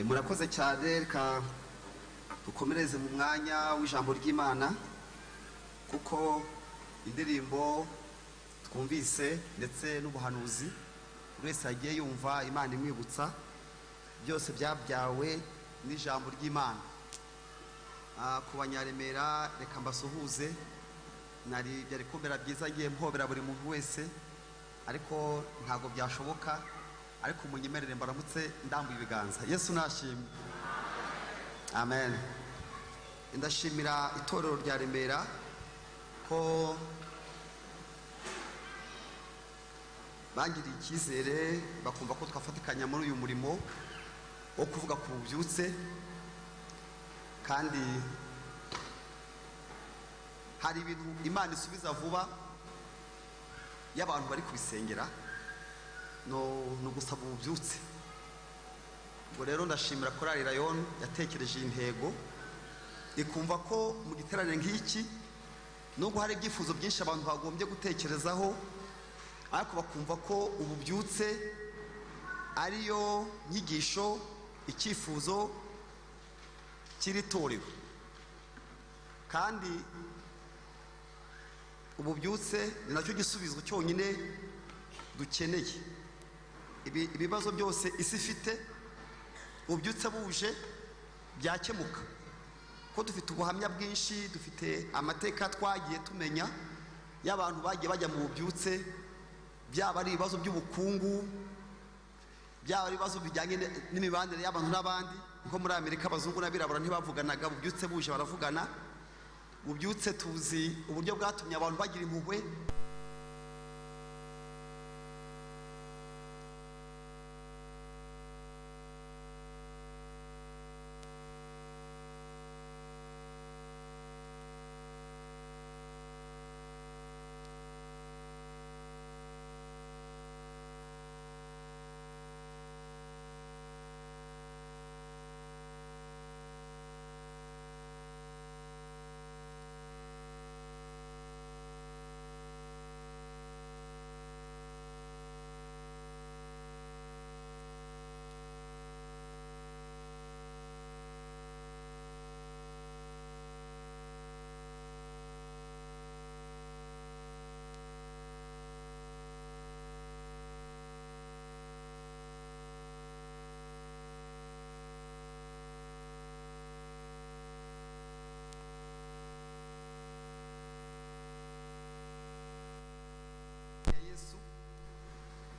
Murakoze cyane. Reka dukomereze mu mwanya w'ijambo ry'Imana, kuko indirimbo twumvise ndetse n'ubuhanuzi buri wese yagiye yumva Imana imwibutsa, byose byabyawe n'ijambo ry'Imana. Ku Banyaremera reka mbasuhuze, nari byari kumbera byiza ngiye mpobera buri muntu wese, ariko ntabwo byashoboka, ariko munyemerere mbaramutse ndambuye ibiganza. Yesu nashimwe, amen. Ndashimira itorero rya Remera ko bangiriye icyizere, bakumva ko twafatikanya muri uyu murimo wo kuvuga ku bubyutse. Kandi hari ibintu Imana isubiza vuba iyo abantu bari kubisengera, no gusaba ububyutse. Ubwo rero ndashimira Korali Rayon yatekereje iyi ntego, ikumva ko mu giterane nk'iki, nubwo hari ibyifuzo byinshi abantu bagombye gutekerezaho, ariko bakumva ko ububyutse ariyo nyigisho, icyifuzo cy'iri torero. Kandi ububyutse ni nacyo gisubizo cyonyine dukeneye. Ibibazo byose isi ifite, ububyutse buje byakemuka. Ko dufite ubuhamya bwinshi, dufite amateka twagiye tumenya y'abantu bagiye bajya mu bubyutse, byaba ari ibibazo by'ubukungu, byaba ari ibibazo bijyanye n'imibanire y'abantu n'abandi. Nko muri Amerika abazungu n'abirabura ntibavuganaga, ububyutse buje baravugana. Ububyutse tuzi uburyo bwatumye abantu bagira impuhwe.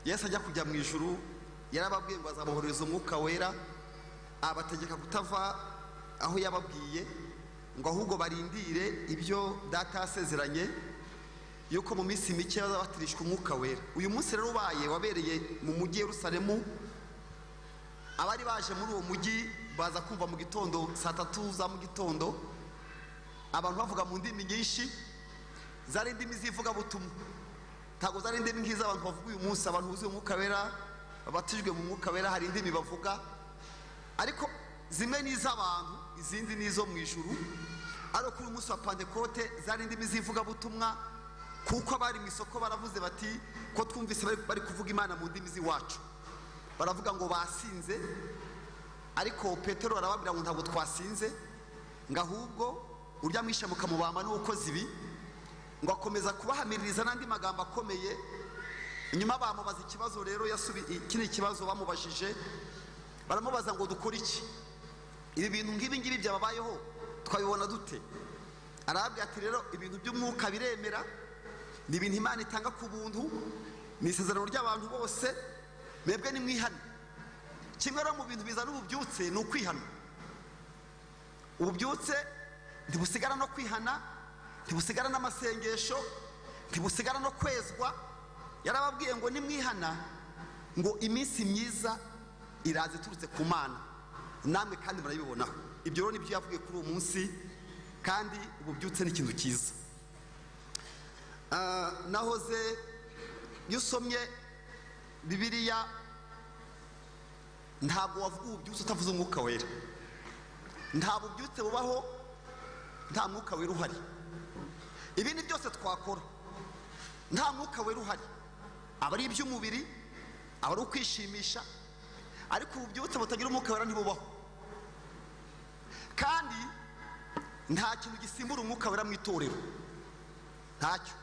Yesu ajya kujya mu ijuru yarababwiye ngo azabohoreza umwuka wera, abategeka kutava aho yababwiye, ngo ahubwo barindire ibyo data yasezeranye yuko mu minsi mike bazabatirishwa umwuka wera. Uyu munsi rero ubaye wabereye mu mujyi Yerusalemu. Abari baje muri uwo mujyi baza kumva mu gitondo saa tatu za mu gitondo abantu bavuga mu ndimi nyinshi, zari indimi z'ivugabutumwa, ntabwo zari indimi nk'iz'abantu bavuga uyu munsi. Abantu buzuye umwuka wera, babatijwe mu mwuka wera, hari indimi bavuga, ariko zimwe ni iz'abantu, izindi ni izo mu ijuru. Ariko kuri uyu munsi wa Pantekote zari indimi z'ivugabutumwa, kuko abari mu isoko baravuze bati ko twumvise bari kuvuga Imana mu ndimi z'iwacu. Baravuga ngo basinze, ariko Petero arababwira ngo ntabwo twasinze, ngo ahubwo urya mwishe mukamubamba n'ukoze ibi. Ngo akomeza kubahamiririza n'andi magambo akomeye. Nyuma bamubaza ikibazo rero, iki ni ikibazo bamubajije, baramubaza ngo dukore iki? Ibi bintu nk'ibi ngibi byababayeho twabibona dute? Arababwira ati rero ibintu by'umwuka biremera, ni ibintu Imana itanga ku buntu, ni isezerano ry'abantu bose, mwebwe nimwihane. Kimwe rero mu bintu bizana ububyutse ni ukwihana. Ububyutse ntibusigara no kwihana, ntibusigara n'amasengesho, ntibusigara no kwezwa. Yarababwiye ngo nimwihana, ngo iminsi myiza iraza iturutse ku Mana, namwe kandi murabibonaho. Ibyo rero nibyo yavugiye kuri uwo munsi, kandi ububyutse ni ikintu cyiza. Nahoze iyo usomye Bibiliya ntabwo wavuga ububyutse utavuze umwuka wera. Nta bubyutse bubaho nta mwuka wera uhari. Ibindi byose twakora nta mwuka wera uhari, aba ari iby'umubiri, aba ari ukwishimisha, Ariko ububyutse butagira umwuka wera ntibubaho. Kandi nta kintu gisimbura umwuka wera mu itorero, ntacyo.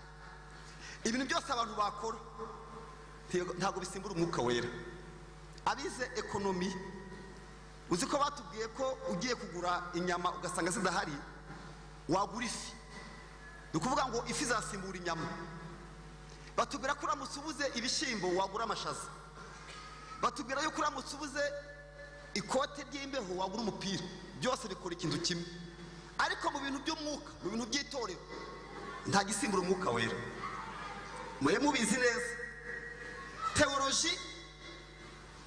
Ibintu byose abantu bakora ntabwo bisimbura umwuka wera. Abize ekonomi, uzi ko batubwiye ko ugiye kugura inyama ugasanga zidahari, wagura ifi. Ni ukuvuga ngo ifi zasimbura inyama. Batubwira ko uramutse ubuze ibishyimbo wagura amashaza. Batubwira yuko uramutse ubuze ikote ry'imbeho wagura umupira. Byose bikora ikintu kimwe. Ariko mu bintu by'umwuka, mu bintu by'itorero, nta gisimbura umwuka wera. Mwe mubizi neza. Teoloji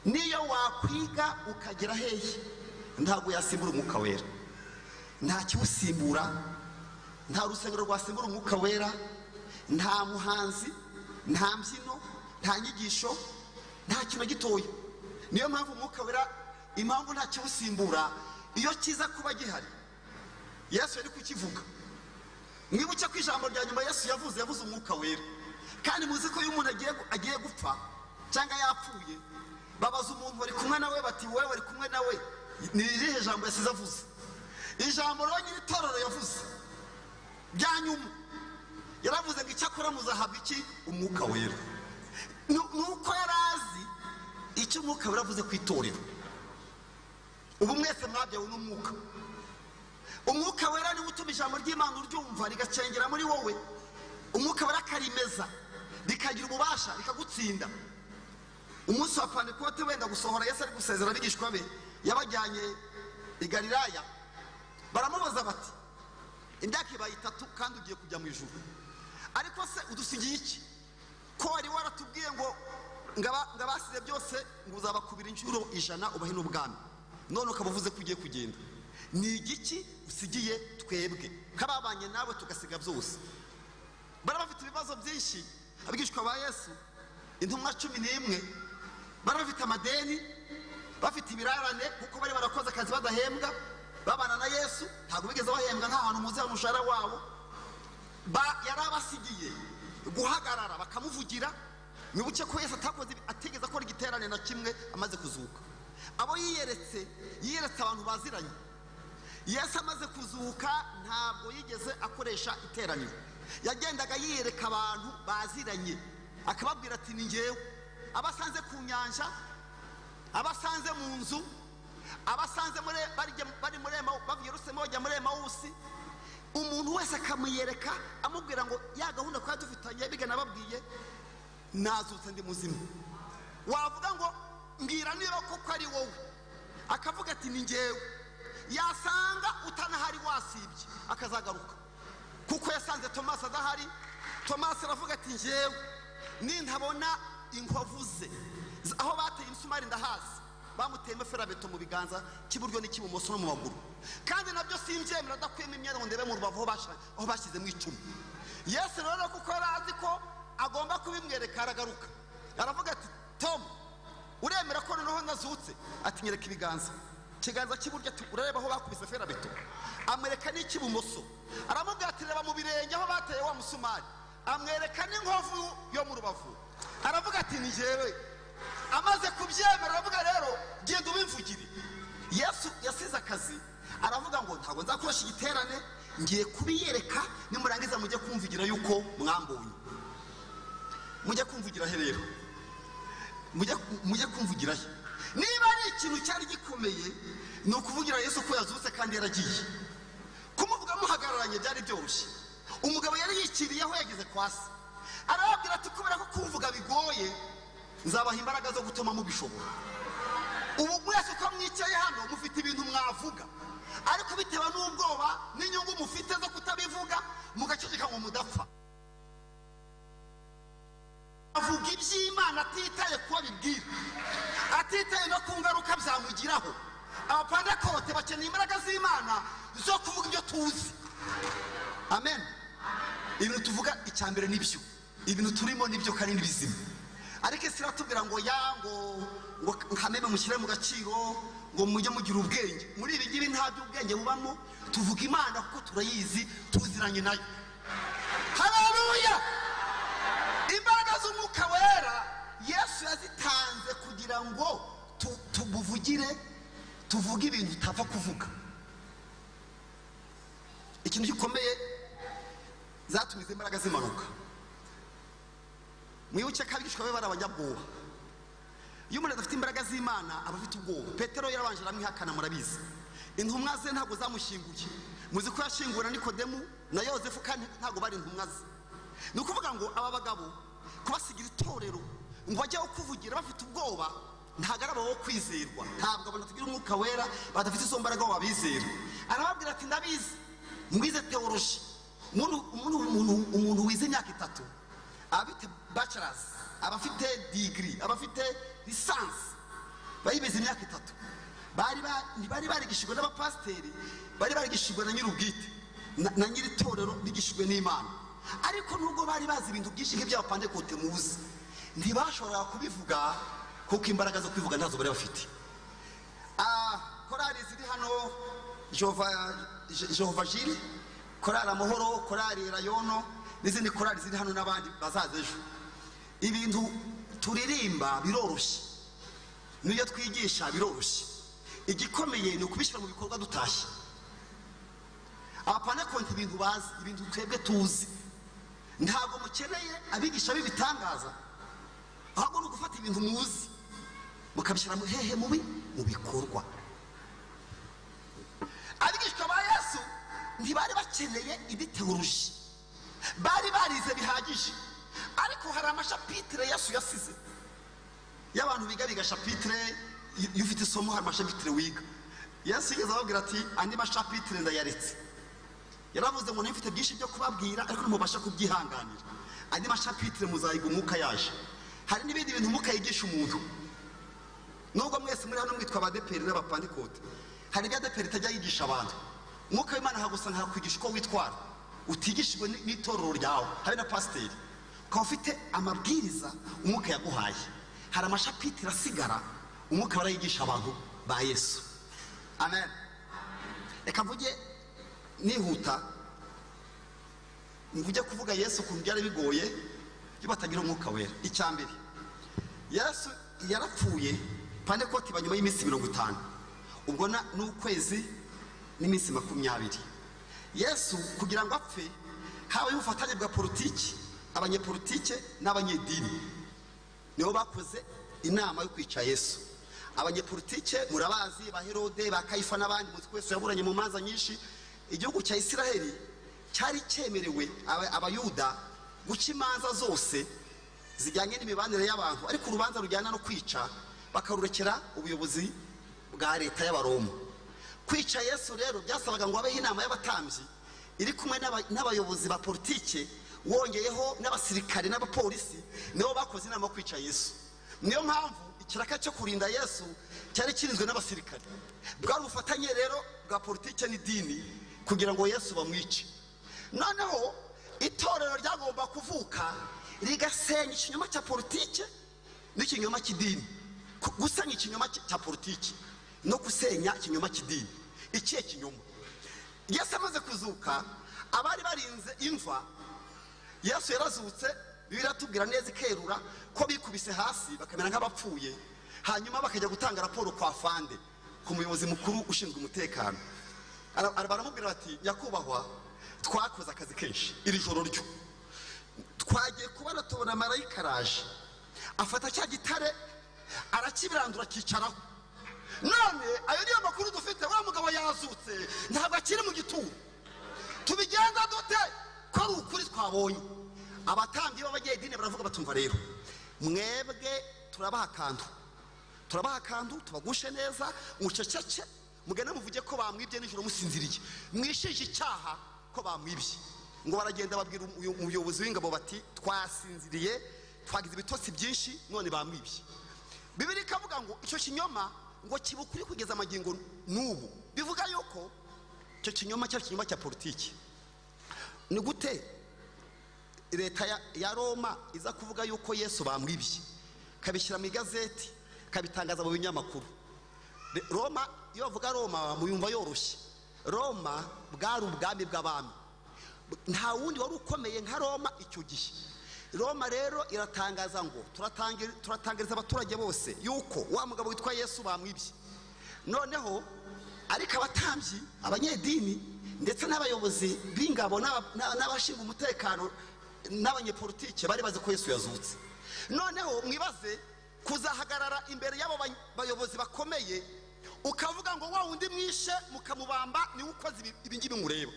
niyo wakwiga ukagera hehe, ntabwo yasimbura umwuka wera. Nta kiwusimbura, nta rusengero rwasimbura umwuka wera, nta muhanzi, nta mbyino, nta nyigisho, nta kintu gitoya. Niyo mpamvu umwuka wera, impamvu nta kiwusimbura, iyo kiza kuba gihari Yesu yari kukivuga. Mwibuke ko ijambo rya nyuma Yesu yavuze, yavuze umwuka wera. Kandi muzi ko iyo umuntu agiye gupfa cyangwa yapfuye, babaza umuntu bari kumwe nawe bati wowe wari kumwe nawe, ni irihe jambo yasize avuze? Ijambo rero nyiri itorero yavuze rya nyuma, yaravuze ngo icyakora muzahabwa iki? Umwuka wera. Nuko yari azi icyo umwuka wera avuze ku itorero. Ubu mwese mwabyawe n'umwuka. Umwuka wera niwe utuma ijambo ry'Imana uryumva rigacengera muri wowe. Umwuka wera akarimeza, rikagira ububasha, rikagutsinda. Umunsi wa Pentekote wenda gusohora, Yesu ari gusezera abigishwa be, yabajyanye i Galilaya. Baramubaza bati imyaka ibaye 3 kandi ugiye kujya mu ijuru, ariko se udusigiye iki? Ko wari waratubwiye ngo ngabasize byose ngo uzabakubira inshuro 100 ubahe n'ubwami, none ukaba uvuze ko ugiye kugenda. Ni igiki usigiye twebwe kababanye nawe tugasiga byose? Bari bafite ibibazo byinshi abigishwa ba Yesu, intumwa 11, bari bafite amadeni, bafite ibirarane, kuko bari barakoze akazi badahembwa. Babana na Yesu ntabwo bigeze bahembwa, nta hantu muzi umushahara wabo. Yarabasigiye guhagarara bakamuvugira. Mwibuke ko Yesu atakoze, atigeze akora igiterane na kimwe amaze kuzuka. Abo yiyeretse, yiyeretse abantu baziranye. Yesu amaze kuzuka ntabwo yigeze akoresha iteraniro. Yagendaga yiyereka abantu baziranye, akababwira ati ni njyewe. Abasanze ku nyanja, abasanze mu nzu, abasanze bari muri bava Yerusalemu bajya muri Emawusi, umuntu wese akamuyereka amubwira ngo ya gahunda twari dufitanye bigana babwiye, nazutse ndi muzima. Wavuga ngo mbwira niba koko ari wowe, akavuga ati ni njyewe. Yasanga utanahari wasibye, akazagaruka. Kuko yasanze Tomasi adahari. Tomasi aravuga ati njyewe nintabona inkovu ze aho bateye imisumari ndahazi, bamuteye ferabeto mu biganza cy'iburyo n'icy'ibumoso no mu maguru, kandi nabyo simbyemera adakuyemo imyenda ngo ndebe mu rubavu aho bashyizemo icumu. Yesu rero kuko yari azi ko agomba kubimwereka, aragaruka aravuga ati Tom, uremera ko noneho nazutse? Ati nyereka ibiganza. Ikiganza cy'iburyo ati urareba aho bakubise ferabeto, amwereka n'icy'ibumoso. Aramubwira ati reba mu birenge aho bateye wa musumari, amwereka n'inkovu yo mu rubavu. Aravuga ati ni njyewe. Amaze kubyemera aravuga rero genda ubimvugire. Yesu yasize akazi aravuga ngo ntabwo nzakoresha igiterane, ngiye kubiyereka, nimurangiza mujye kumvugira yuko mwambonye. Mujye kumvugira he rero? Mujye kumvugira he? Niba ari ikintu cyari gikomeye ni ukuvugira Yesu ko yazutse kandi yaragiye. Kumuvuga muhagararanye byari byoroshye. Umugabo yari yikiriyeho yageze kwa se, arababwira ati kubera ko kumvuga bigoye, nzabaha imbaraga zo gutuma mubishobora. Ubu mwese uko mwicaye hano mufite ibintu mwavuga, ariko bitewe n'ubwoba n'inyungu mufite zo kutabivuga mugaceceka ngo mudapfa. Avuga iby'Imana atitaye kuba bibwira, atitaye no ku ngaruka byamugiraho. Abapantekote bakeneye imbaraga z'Imana zo kuvuga ibyo tuzi. Amen. Ibintu tuvuga icya mbere nibyo, ibintu turimo nibyo kandi ni bizima. Ariko isi iratubwira ngo ya ngo nkameme mushyire mu gaciro, ngo mujye mugira ubwenge. Muri ibi ngibi nta by'ubwenge bubamo, tuvuga Imana kuko turayizi, tuziranye nayo. Haleluya! Imbaraga z'umwuka wera Yesu yazitanze kugira ngo Tubuvugire, tuvuge ibintu utapfa kuvuga. Ikintu gikomeye zatumye imbaraga zimanuka. Mwibuke ko abigishwa be bari abanyabwoba. Iyo umuntu adafite imbaraga z'Imana aba afite ubwoba. Petero yarabanje aramwihakana, murabizi. Intumwa ze ntabwo zamushyinguye. Muzi ko yashyinguwe na Nikodemu na Yozefu, kandi ntabwo bari intumwa ze. Ni ukuvuga ngo aba bagabo kubasigira itorero ngo bajye kuvugira bafite ubwoba, ntabwo ari abo kwizerwa. Ntabwo abantu batagira umwuka wera badafite izo mbaraga babizera. Arababwira ati ndabizi, mwize teoloji. Umuntu wize imyaka 3 abafite bachelors, abafite degree, abafite lisansi, bayibize imyaka 3. Bari barigishijwe n'abapasiteri, bari barigishijwe na nyir'ubwite na nyir'itorero, bigishijwe n'Imana. Ariko nubwo bari bazi ibintu byinshi nk'iby'abapantekote muzi, ntibashoboraga kubivuga kuko imbaraga zo kwivuga ntazo bari bafite. Korali ziri hano, Jehova Jire, korali Amahoro, korali Rayono n'izindi korali ziri hano n'abandi bazaza ejo. Ibintu turirimba biroroshye, n'iyo twigisha biroroshye. Igikomeye ni ukubishyira mu bikorwa dutashye. Abapantekote ibintu bazi, ibintu twebwe tuzi. Ntabwo mukeneye abigisha b'ibitangaza, ahubwo ni ugufata ibintu muzi mukabishyira hehe mubi mu bikorwa. Abigishwa ba Yesu ntibari bakeneye ibiteoloji, bari barize bihagije. Ariko hari amashapitire Yesu yasize y'abantu biga biga shapitire. Iyo ufite isomo hari amashapitire wiga. Yesu yigeze ababwira ati andi mashapitire ndayaretse. Yaravuze ngo nifite byinshi byo kubabwira ariko ntimubasha kubyihanganira. Andi mashapitire muzayiga umwuka yaje. Hari n'ibindi bintu umwuka yigisha umuntu. Nubwo mwese muri hano mwitwa abadeperi n'abapantekote, hari ibyo adeperi itajya yigisha abantu. Umwuka w'Imana hagusa nkakwigisha uko witwara, utigishijwe n'itorero ryawe, habe na pasiteri. Ukaba ufite amabwiriza umwuka yaguhaye. Hari amashapitire asigara umwuka barayigisha abantu ba Yesu. Amen. Reka mvuge nihuta, mvuge kuvuga Yesu ukuntu byari bigoye iyo batagira umwuka wera. Icya mbere, Yesu yarapfuye Pantekote iba nyuma y'iminsi 50, ubwo n'ukwezi n'iminsi 20. Yesu kugira ngo apfe habaye ubufatanye bwa politiki, abanyepolitike n'abanyedini nibo bakoze inama yo kwica Yesu. Abanyepolitike murabazi, ba Herode, ba Kayifa n'abandi, muzi ko Yesu yaburanye mu manza nyinshi. Igihugu cya Isiraheli cyari cyemerewe abayuda guca imanza zose zijyanye n'imibanire y'abantu, ariko urubanza rujyana no kwica bakarurekera ubuyobozi bwa leta y'Abaroma. Kwica Yesu rero byasabaga ngo habeho inama y'abatambyi iri kumwe n'abayobozi ba politike, wongeyeho n'abasirikare n'abapolisi, nibo bakoze inama yo kwica Yesu. Niyo mpamvu ikiraka cyo kurinda Yesu cyari kirinzwe n'abasirikare. Bwari ubufatanye rero bwa politike n'idini kugira ngo Yesu bamwice. Noneho itorero ryagomba kuvuka rigasenya ikinyoma cya politike n'ikinyoma cy'idini. Gusenya ikinyoma cya politiki no gusenya ikinyoma cy'idini. Ikihe kinyoma? Yesu amaze kuzuka, abari barinze imva, Yesu yarazutse, Bibiliya iratubwira neza ikerura ko bikubise hasi bakamera nk'abapfuye, hanyuma bakajya gutanga raporo kwa fande, ku muyobozi mukuru ushinzwe umutekano. Baramubwira bati nyakubahwa, twakoze akazi kenshi iri joro ryo, twagiye kubona tubona marayika araje afata cya gitare arakibirandura akicaraho. None ayo niyo makuru dufite, wa mugabo yazutse ntabwo akiri mu gituro. Tubigenza dute ko ari ukuri twabonye? Abatambyi b'abanyedini baravuga batumva rero, mwebwe turabaha akantu, turabaha akantu tubagushe neza, muceceke, mugende muvuge ko bamwibye nijoro musinziriye, mwishije icyaha ko bamwibye. Ngo baragenda babwira umuyobozi w'ingabo bati twasinziriye, twagize ibitotsi byinshi none bamwibye. Bibiliya ikavuga ngo icyo kinyoma ngo kiba ukuri kugeza amagingo n'ubu. Bivuga yuko icyo kinyoma cyari ikinyoma cya politiki. Ni gute leta ya Roma iza kuvuga yuko Yesu bamwibye, kabishyira mu igazeti, kabitangaza mu binyamakuru? Roma, iyo bavuga Roma muyumva yoroshye. Roma bwari ubwami bw'abami, nta wundi wari ukomeye nka Roma icyo gihe. Roma rero iratangaza ngo turatangariza abaturage bose yuko wa mugabo witwa Yesu bamwibye. Noneho ariko abatambyi, abanyedini ndetse n'abayobozi b'ingabo n'abashinzwe umutekano n'abanyepolitike bari bazi ko Yesu yazutse. Noneho mwibaze kuzahagarara imbere y'abo bayobozi bakomeye ukavuga ngo wa wundi mwishe mukamubamba niwe ukoze ibi ngibi mureba.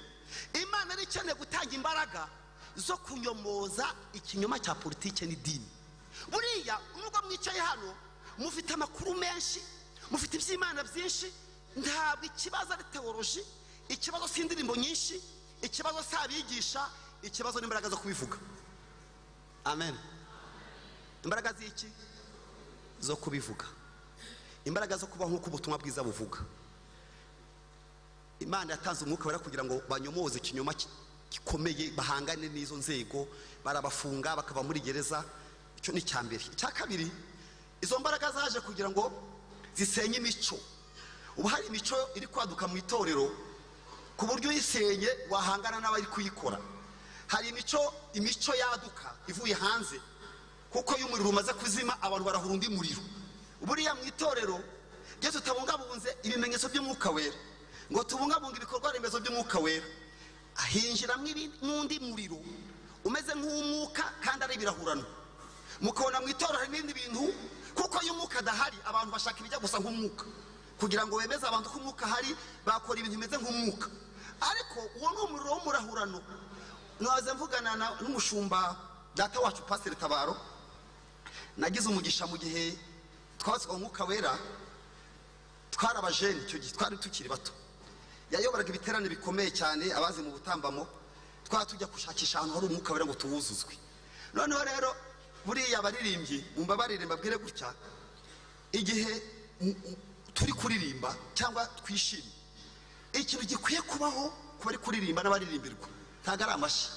Imana ari ikeneye gutanga imbaraga zo kunyomoza ikinyoma cya politike n'idini. Buriya nubwo mwicaye hano mufite amakuru menshi, mufite iby'Imana byinshi, ntabwo ikibazo ari teoloji, ikibazo si indirimbo nyinshi, ikibazo si abigisha, ikibazo n'imbaraga zo kubivuga. Amen. Imbaraga z'iki? Zo kubivuga. Imbaraga zo kubaho nk'uko ubutumwa bwiza buvuga. Imana yatanze umwuka wera kugira ngo banyomoze ikinyoma gikomeye, bahangane n'izo nzego, barabafunga bakava muri gereza. Icyo ni icya mbere. Icya kabiri, izo mbaraga zaje kugira ngo zisenye imico. Ubu hari imico iri kwaduka mu itorero ku buryo uyisenye wahangana n'abari kuyikora. Hari imico yaduka ivuye hanze, kuko iyo umuriro umaze kuzima abantu barahura undi muriro. Buriya mu itorero iyo tutabungabunze ibimenyetso by'umwuka wera, ngo tubungabunge ibikorwa remezo by'umwuka wera, hinjiramo n'undi muriro umeze nk'umwuka kandi ari ibirahurano. Mukabona mu itorero hari n'ibindi bintu, kuko iyo umwuka adahari abantu bashaka ibijya gusa nk'umwuka kugira ngo bemeze abantu ko umwuka ahari, bakora ibintu bimeze nk'umwuka. Ariko uwo ni umuriro w'umurahurano. Naza mvugana n'umushumba data wacu Pastor Tabaro, nagize umugisha mu gihe twaswa umwuka wera, twari abajene icyo gihe, twari tukiri bato. Yayoboraga ibiterane bikomeye cyane abazi mu butambamo, twari tujya gushakisha ahantu hari umwuka wera ngo tuwuzuzwe. Noneho rero buriya abaririmbyi mumbabarire mbabwire gutya, igihe turi kuririmba cyangwa twishimye, ikintu gikwiye kubaho ku bari kuririmba n'abaririmbirwa ntabwo ari amashyi.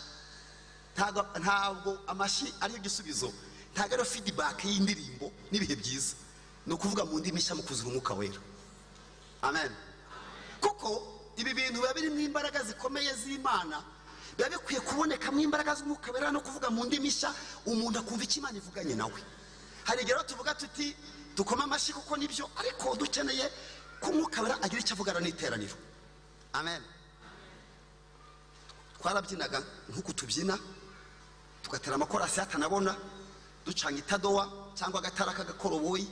Ntabwo amashyi ariyo gisubizo, ntabwo ariyo feedback y'indirimbo n'ibihe byiza. Ni ukuvuga mu ndimi nshya mu kuzura umwuka wera. Amen. Kuko ibi bintu biba birimo imbaraga zikomeye z'Imana, biba bikwiye kubonekamo imbaraga z'umwuka wera no kuvuga mu ndimi nshya, umuntu akumva icyo Imana ivuganye nawe. Hari igihe rero tuvuga tuti dukoma amashyi kuko nibyo, ariko dukeneye ko umwuka wera agira icyo avugana n'iteraniro. Amen. Twarabyinaga nk'uku tubyina, tugatera amakorasi atanabona, ducanga itadowa cyangwa agatara k'agakoroboyi,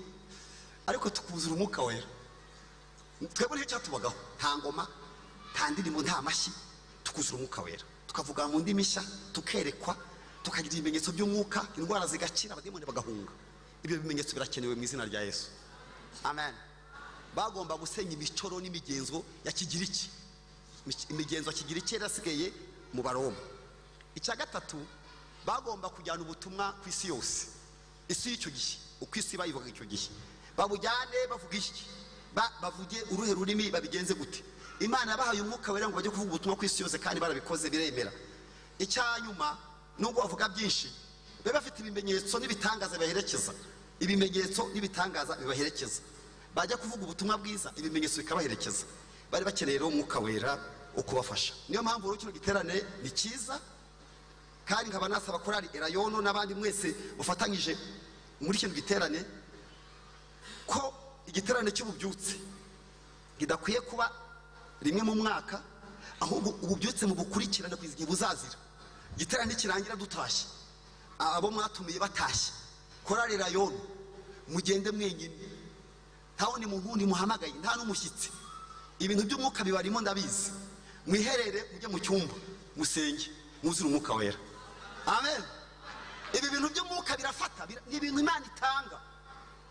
ariko tukuzura umwuka wera. Twebwe nicyo cyatubagaho, nta ngoma, nta ndirimbo, nta mashyi, tukuzura umwuka wera, tukavuga mu ndimi nshya, tukerekwa, tukagira ibimenyetso by'umwuka, indwara zigakira, abademoni bagahunga. Ibyo bimenyetso birakenewe mu izina rya Yesu. Amen. Bagomba gusenya imicoro n'imigenzo ya Kigiriki. Imigenzo ya Kigiriki yarasigaye mu Baroma. Icya gatatu, bagomba kujyana ubutumwa ku isi yose. Isi y'icyo gihe, uko isi bayivuga icyo gihe, babujyane bavuga iki, bavuge uruhe rurimi, babigenze gute. Imana yabahaye umwuka wera ngo bajye kuvuga ubutumwa ku isi yose, kandi barabikoze biremera. Icya nyuma, nubwo bavuga byinshi, babe bafite ibimenyetso n'ibitangaza bibaherekeza. Ibimenyetso n'ibitangaza bibaherekeza. Bajya kuvuga ubutumwa bwiza, ibimenyetso bikabaherekeza. Bari bakeneye rero umwuka wera wo kubafasha. Niyo mpamvu rero kino giterane ni cyiza, kandi nkaba nasaba korali Elayono n'abandi mwese mufatanyije muri kino giterane, ko igiterane cy'ububyutse kidakwiye kuba rimwe mu mwaka, ahubwo ububyutse mu bukurikirane kugeza igihe buzazira. Igiterane kirangira dutashye, abo mwatumiye batashye, korali Elayono mugende mwenyine, nta wundi muntu wundi muhamagaye, nta n'umushyitsi. Ibintu by'umwuka bibarimo ndabizi. Mwiherere mujye mu cyumba musenge mwuzure umwuka wera. Amen. Ibi bintu by'umwuka birafata, ni ibintu Imana itanga.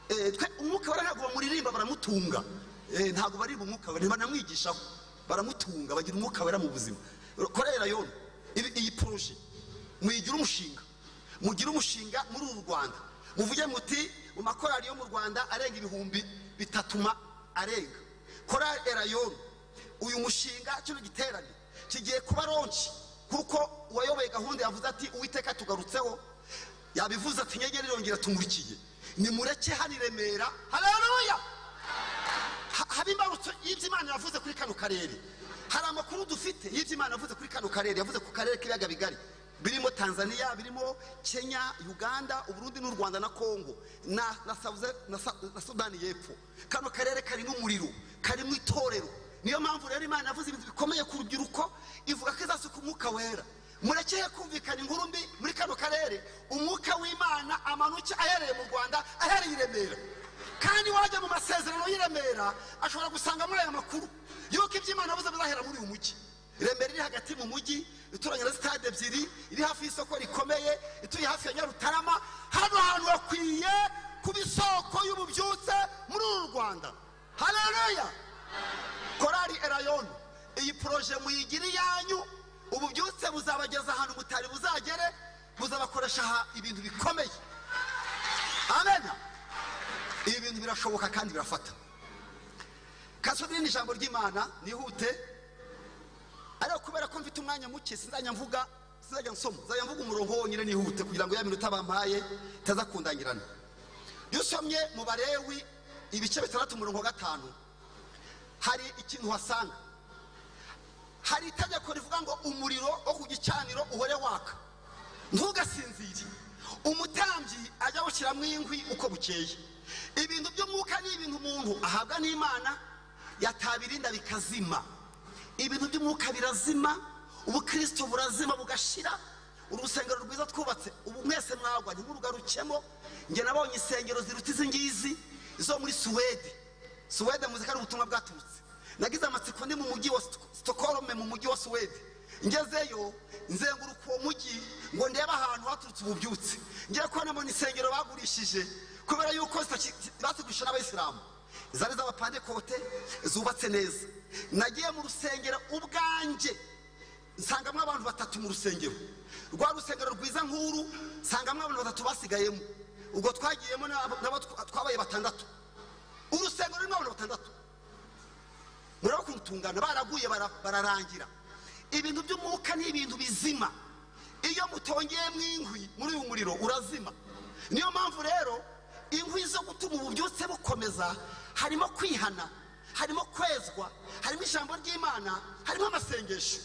Twe umwuka wera ntabwo bamuririmba baramutunga. Ntabwo baririmba umwuka wera, ntibanamwigishaho, baramutunga, bagira umwuka wera mu buzima. Korali Elayono, iyi projet muyigira umushinga, mugire umushinga muri uru Rwanda. Muvuge muti mu makorali yo mu Rwanda arenga 3000 arenga. Korali Elayono, uyu mushinga kino giterane kigiye kuba ronci, kuko uwayoboye gahunda yavuze ati Uwiteka tugarutseho, yabivuze ati nyenyeri irongera tumurikiye, nimureke hano i Remera. Haleluya. Haba imbarutso y'ibyo Imana yavuze kuri kano karere. Hari amakuru dufite y'ibyo Imana yavuze kuri kano karere, yavuze ku karere k'ibiyaga bigari. Birimo Tanzania, birimo Kenya, Uganda, Uburundi n'u Rwanda na Kongo na Sudani y'Epfo. Kano karere karimo umuriro, karimo itorero. Niyo mpamvu rero Imana yavuze ibintu bikomeye ku rubyiruko, ivuga ko izasuka umwuka wera. Murekeye kumvikana inkuru mbi muri kano karere, umwuka w'Imana amanuke ahereye mu Rwanda, ahereye i Remera. Kandi wajya mu masezerano y'i Remera ashobora gusanga muri aya makuru yuko ibyo Imana yavuze bizahera muri uyu mujyi. Remera iri hagati mu mujyi, ituranye na sitade ebyiri, iri hafi y'isoko rikomeye, ituye hafi ya Nyarutarama. Hano hantu hakwiye kuba isoko y'ububyutse muri uru Rwanda. Haleluya! Korali Elayono, iyi projet muyigire iyanyu. Ububyutse buzabageza ahantu mutari buzagere, buzabakoresha ibintu bikomeye. Amen. Ibi bintu birashoboka kandi birafata. Kasodini ni ijambo ry'Imana, nihute. Ariko kubera ko mfite umwanya muke, sinzajya mvuga, sinzajya nsoma, nzajya mvuga umurongo wonyine nihute kugira ngo ya minota bampaye itaza kundangirana. Iyo usomye mu Balewi ibice 6 umurongo wa 5, hari ikintu wasanga. Hari itegeko rivuga ngo umuriro wo ku gicaniro uhore waka, ntugasinzire. Umutambyi ajya awushyiramo inkwi uko bukeye. Ibintu by'umwuka ni ibintu umuntu ahabwa n'Imana, yatabirinda bikazima. Ibintu by'umwuka birazima, ubukristo burazima bugashira. Urusengero rwiza twubatse ubu mwese mwagwa ntimurugarukemo. Njye nabonye insengero ziruta izi ngizi zo muri Suwede. Suwede muzi ko ari ubutumwa bwaturutse. Nagize amatsiko ndi mu mujyi wa Stockholm, mu mujyi wa Suwede. Ngezeyo nzenguruka uwo mujyi ngo ndebe ahantu haturutse ububyutse. Ngiye kubona mbona insengero bagurishije kubera yuko bazigurisha n'abayisilamu, zari z'abapantekote zubatse neza. Nagiye mu rusengero ubwanjye nsangamo abantu 3 mu rusengero. Rwa rusengero rwiza nkuru nsangamo abantu 3 basigayemo. Ubwo twagiyemo nabo twabaye 6. Urusengero rurimo abantu 6. Murabakuntungana baraguye bararangira. Ibintu by'umwuka ni ibintu bizima. Iyo mutongeye inkwi muri uyu muriro urazima. Niyo mpamvu rero inkwi zo gutuma ububyutse bukomeza harimo kwihana, harimo kwezwa, harimo ijambo ry'Imana, harimo amasengesho.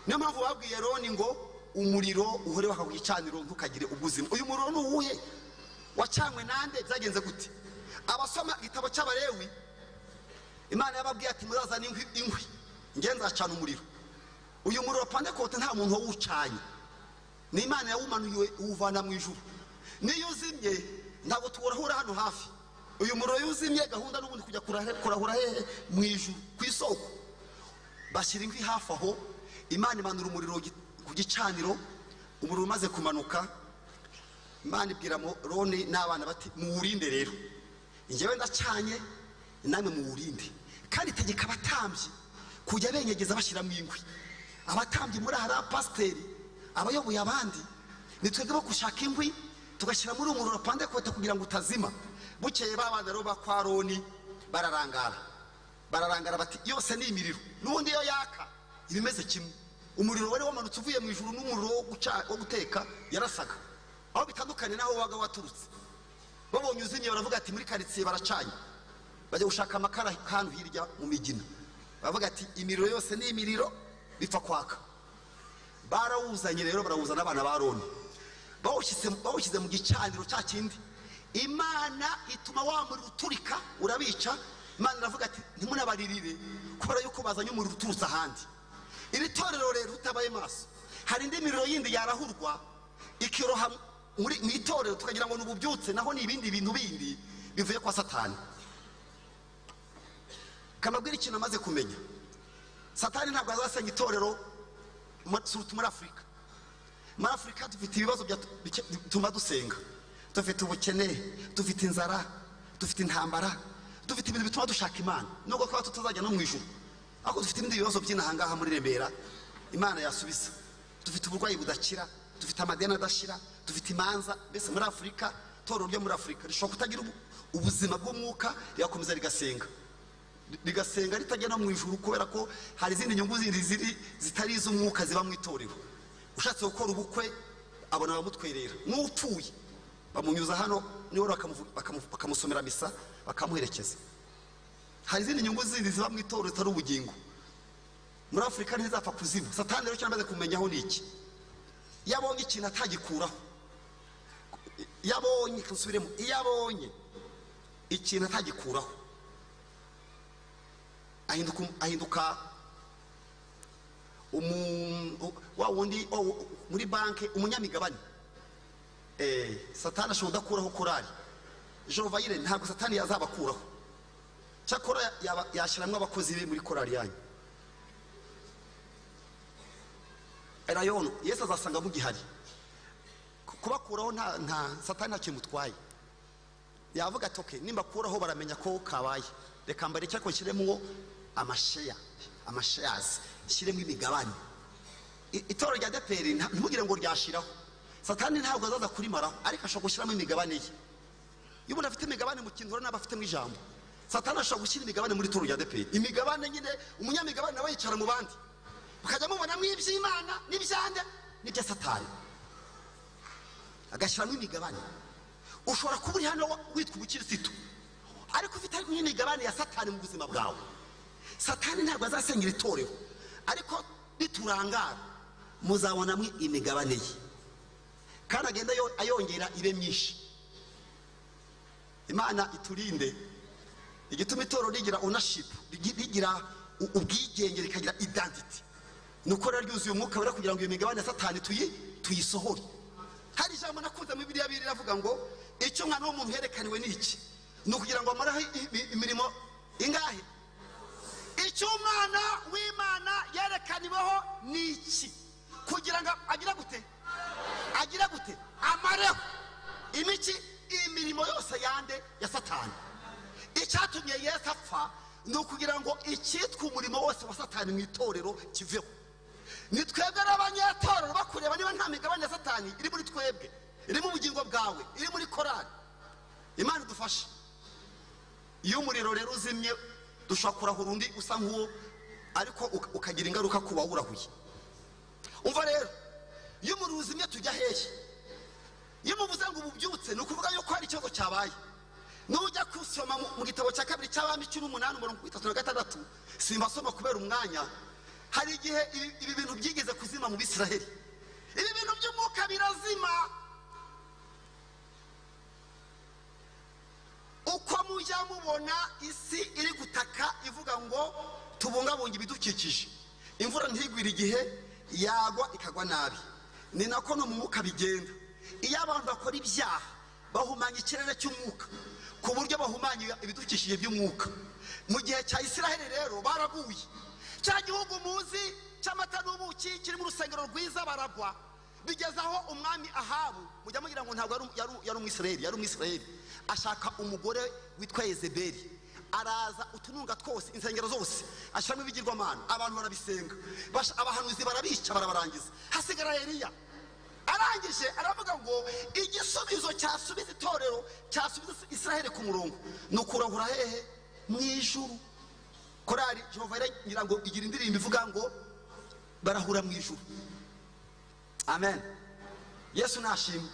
Niyo mpamvu babwiye Aroni ngo umuriro uhore waka ku gicaniro ntukagire ubuzima. Uyu muriro ni uwuhe? Wacanywe nande? Byagenze gute? Abasoma igitabo cy'Abalewi, Imana yababwiye ati muzazana inkwi, nge nzacana umuriro. Uyu muriro Pantekote nta muntu wawucanye, ni Imana yawumanuye uwuvana mu ijuru. Niyo uzimye ntabwo tuwurahura hano hafi. Uyu muriro yuzimye gahunda n'ubundi kujya kurahura hehe? Mu ijuru ku isoko. Bashyira inkwi hafi aho, Imana imanura umuriro ku gicaniro. Umuriro umaze kumanuka, Imana ibwira Aroni n'abana bati muwurinde rero, njyewe ndacanye namwe muwurinde. Kandi itegeka abatambyi kujya benyegeza bashyiramo inkwi. Abatambyi muri hari abapasiteri, abayoboye abandi, ni twebwe bo gushaka inkwi tugashyira muri umuriro Pantekote kugira ngo utazima. Bukeye babana rero ba kwa Aroni bararangara, bararangara bati yose ni imiriro, n'ubundi iyo yaka ibimeze kimwe. Umuriro wari wamanutse uvuye mu ijuru n'umuriro wo guteka yarasaga, aho bitandukanye naho waga waturutse. Babonye uzimye baravuga ati muri karitsiye baracanye, bajya gushaka amakara hano hirya mu migina. Bavuga ati imiriro yose ni imiriro bipfa kwaka. Barawuzanye rero, barawuzana abana ba Aroni, bawushyize mu gicaniro cya kindi. Imana ituma wa muriro uturika urabica. Imana iravuga ati ntimunabaririre kubera yuko bazanye umuriro uturutse ahandi. Iri torero rero utabaye maso, hari indi miriro yindi yarahurwa ikiroha mu itorero tukagira ngo nububyutse, naho ni ibindi bintu bindi bivuye kwa Satani. Kamabwira ikintu amaze kumenya, Satani ntabwo azasenya itorero muri Afurika. Muri Afurika dufite ibibazo bituma dusenga, dufite ubukene, dufite inzara, dufite intambara, dufite ibintu bituma dushaka Imana, nubwo twaba tutazajya no mu ijuru, ariko dufite ibindi bibazo by'inahangaha muri Remera Imana yasubiza. Dufite uburwayi budakira, dufite amadeni adashira, dufite imanza. Mbese muri Afurika, itorero ryo muri Afurika rishobora kutagira ubuzima bw'umwuka, rigakomeza rigasenga, rigasenga ritajya no mu ijuru, kubera ko hari izindi nyungu zindi ziri zitari iz'umwuka ziba mu itorero. Ushatse gukora ubukwe abona abamutwerera, n'upfuye bamunyuza hano niho bakamusomera misa bakamuherekeza. Hari izindi nyungu zindi ziba mu itorero zitari ubugingo. Muri Afurika ntizapfa kuzima. Satani rero cyamaze kumenyaho ni iki? Yabonye ikintu atagikuraho, yabonye nsubiremo, iyo abonye ikintu atagikuraho ahinduka wa wundi muri banki umunyamigabane. Satani ashobora kudakuraho korari Jehovah ntabwo Satani yazabakuraho, cyakora yashyiramo abakozi be muri korari yanyu. Erayono Yesu azasanga mugihari, kubakuraho nta Satani ntacyo mutwaye. Yavuga ati okay, nimbakuraho baramenya ko kabaye, reka mbareke ariko nshyiremo amasheya, amashares, nshyiremo imigabane. Itorero rya ADEPR ntimugire ngo ryashiraho, Satani ntabwo azaza kurimaraho, ariko ashobora gushyiramo imigabane ye. Iyo umuntu afite imigabane mu kintu urabona afitemo ijambo. Satani ashobora gushyira imigabane muri itorero rya ADEPR, imigabane nyine umunyamigabane nawe yicara mu bandi, mukajya mubonamo iby'Imana n'ibyande n'ibya Satani, agashyiramo imigabane. Ushobora kuba uri hano witwa umukirisitu ariko ufite n'imigabane ya Satani mu buzima bwawe. Satani ntabwo azasengera itorero, ariko niturangara muzabonamo imigabane ye, kandi agenda ayongera ibe myinshi. Imana iturinde. Igituma itorero rigira ownership, rigira ubwigenge, rikagira identity, nuko rero ryuzuye umwuka wera kugira ngo iyo migabane ya Satani tuyisohore. Hari ijambo nakunze mu Bibiliya riravuga ngo icyo umwana w'umuntu yerekaniwe ni iki? Ni ukugira ngo amaraho imirimo ingahe? Icyo umwana w'Imana yerekaniweho ni iki? Kugira ngo agira gute? Agira gute? Amareho imiki imirimo yose yande ya Satani. Icyatumye Yesu apfa ni ukugira ngo icyitwa umurimo wose wa Satani mu itorero kiveho. Ni twebwe n'abanyatorero bakureba niba nta migabane ya Satani iri muri twebwe, iri mu bugingo bwawe, iri muri korari. Imana idufashe. Iyo umuriro rero uzimye dushobora kurahura undi usa nk'uwo, ariko ukagira ingaruka ku bawurahuye. Umva rero, iyo umuriro uzimye tujya hehe? Iyo muvuze ngo ububyutse ni ukuvuga yuko hari ikibazo cyabaye. Nujya kusoma mu gitabo cya kabiri cy'Abami 18:36, simbasoma kubera umwanya. Hari igihe ibi bintu byigeze kuzima mu Bisiraheli. Ibi bintu by'umwuka birazima. Uko mujya mubona isi iri gutaka ivuga ngo tubungabunge ibidukikije, imvura ntigwira igihe, yagwa ikagwa nabi, ni nako no mu mwuka bigenda. Iyo abantu bakora ibyaha bahumanya ikirere cy'umwuka ku buryo bahumanya ibidukikije by'umwuka. Mu gihe cya Isiraheli rero baraguye, cya gihugu muzi cy'amata n'ubuki kirimo urusengero rwiza baragwa, bigeze aho umwami Ahabu, mujya mugira ngo ntabwo yari umwisiraheli, yari umwisiraheli, ashaka umugore witwa Yezebeli, araza utununga twose, insengero zose ashyiramo ibigirwamana, abantu barabisenga, abahanuzi barabica barabarangiza, hasigara Eliya. Arangije aravuga ngo igisubizo cyasubiza itorero, cyasubiza Isiraheli ku murongo, ni ukurahura hehe? Mu ijuru. Korari Jehovah ngira ngo igira indirimbo ivuga ngo barahura mu ijuru. Amen. Yesu nashimwe.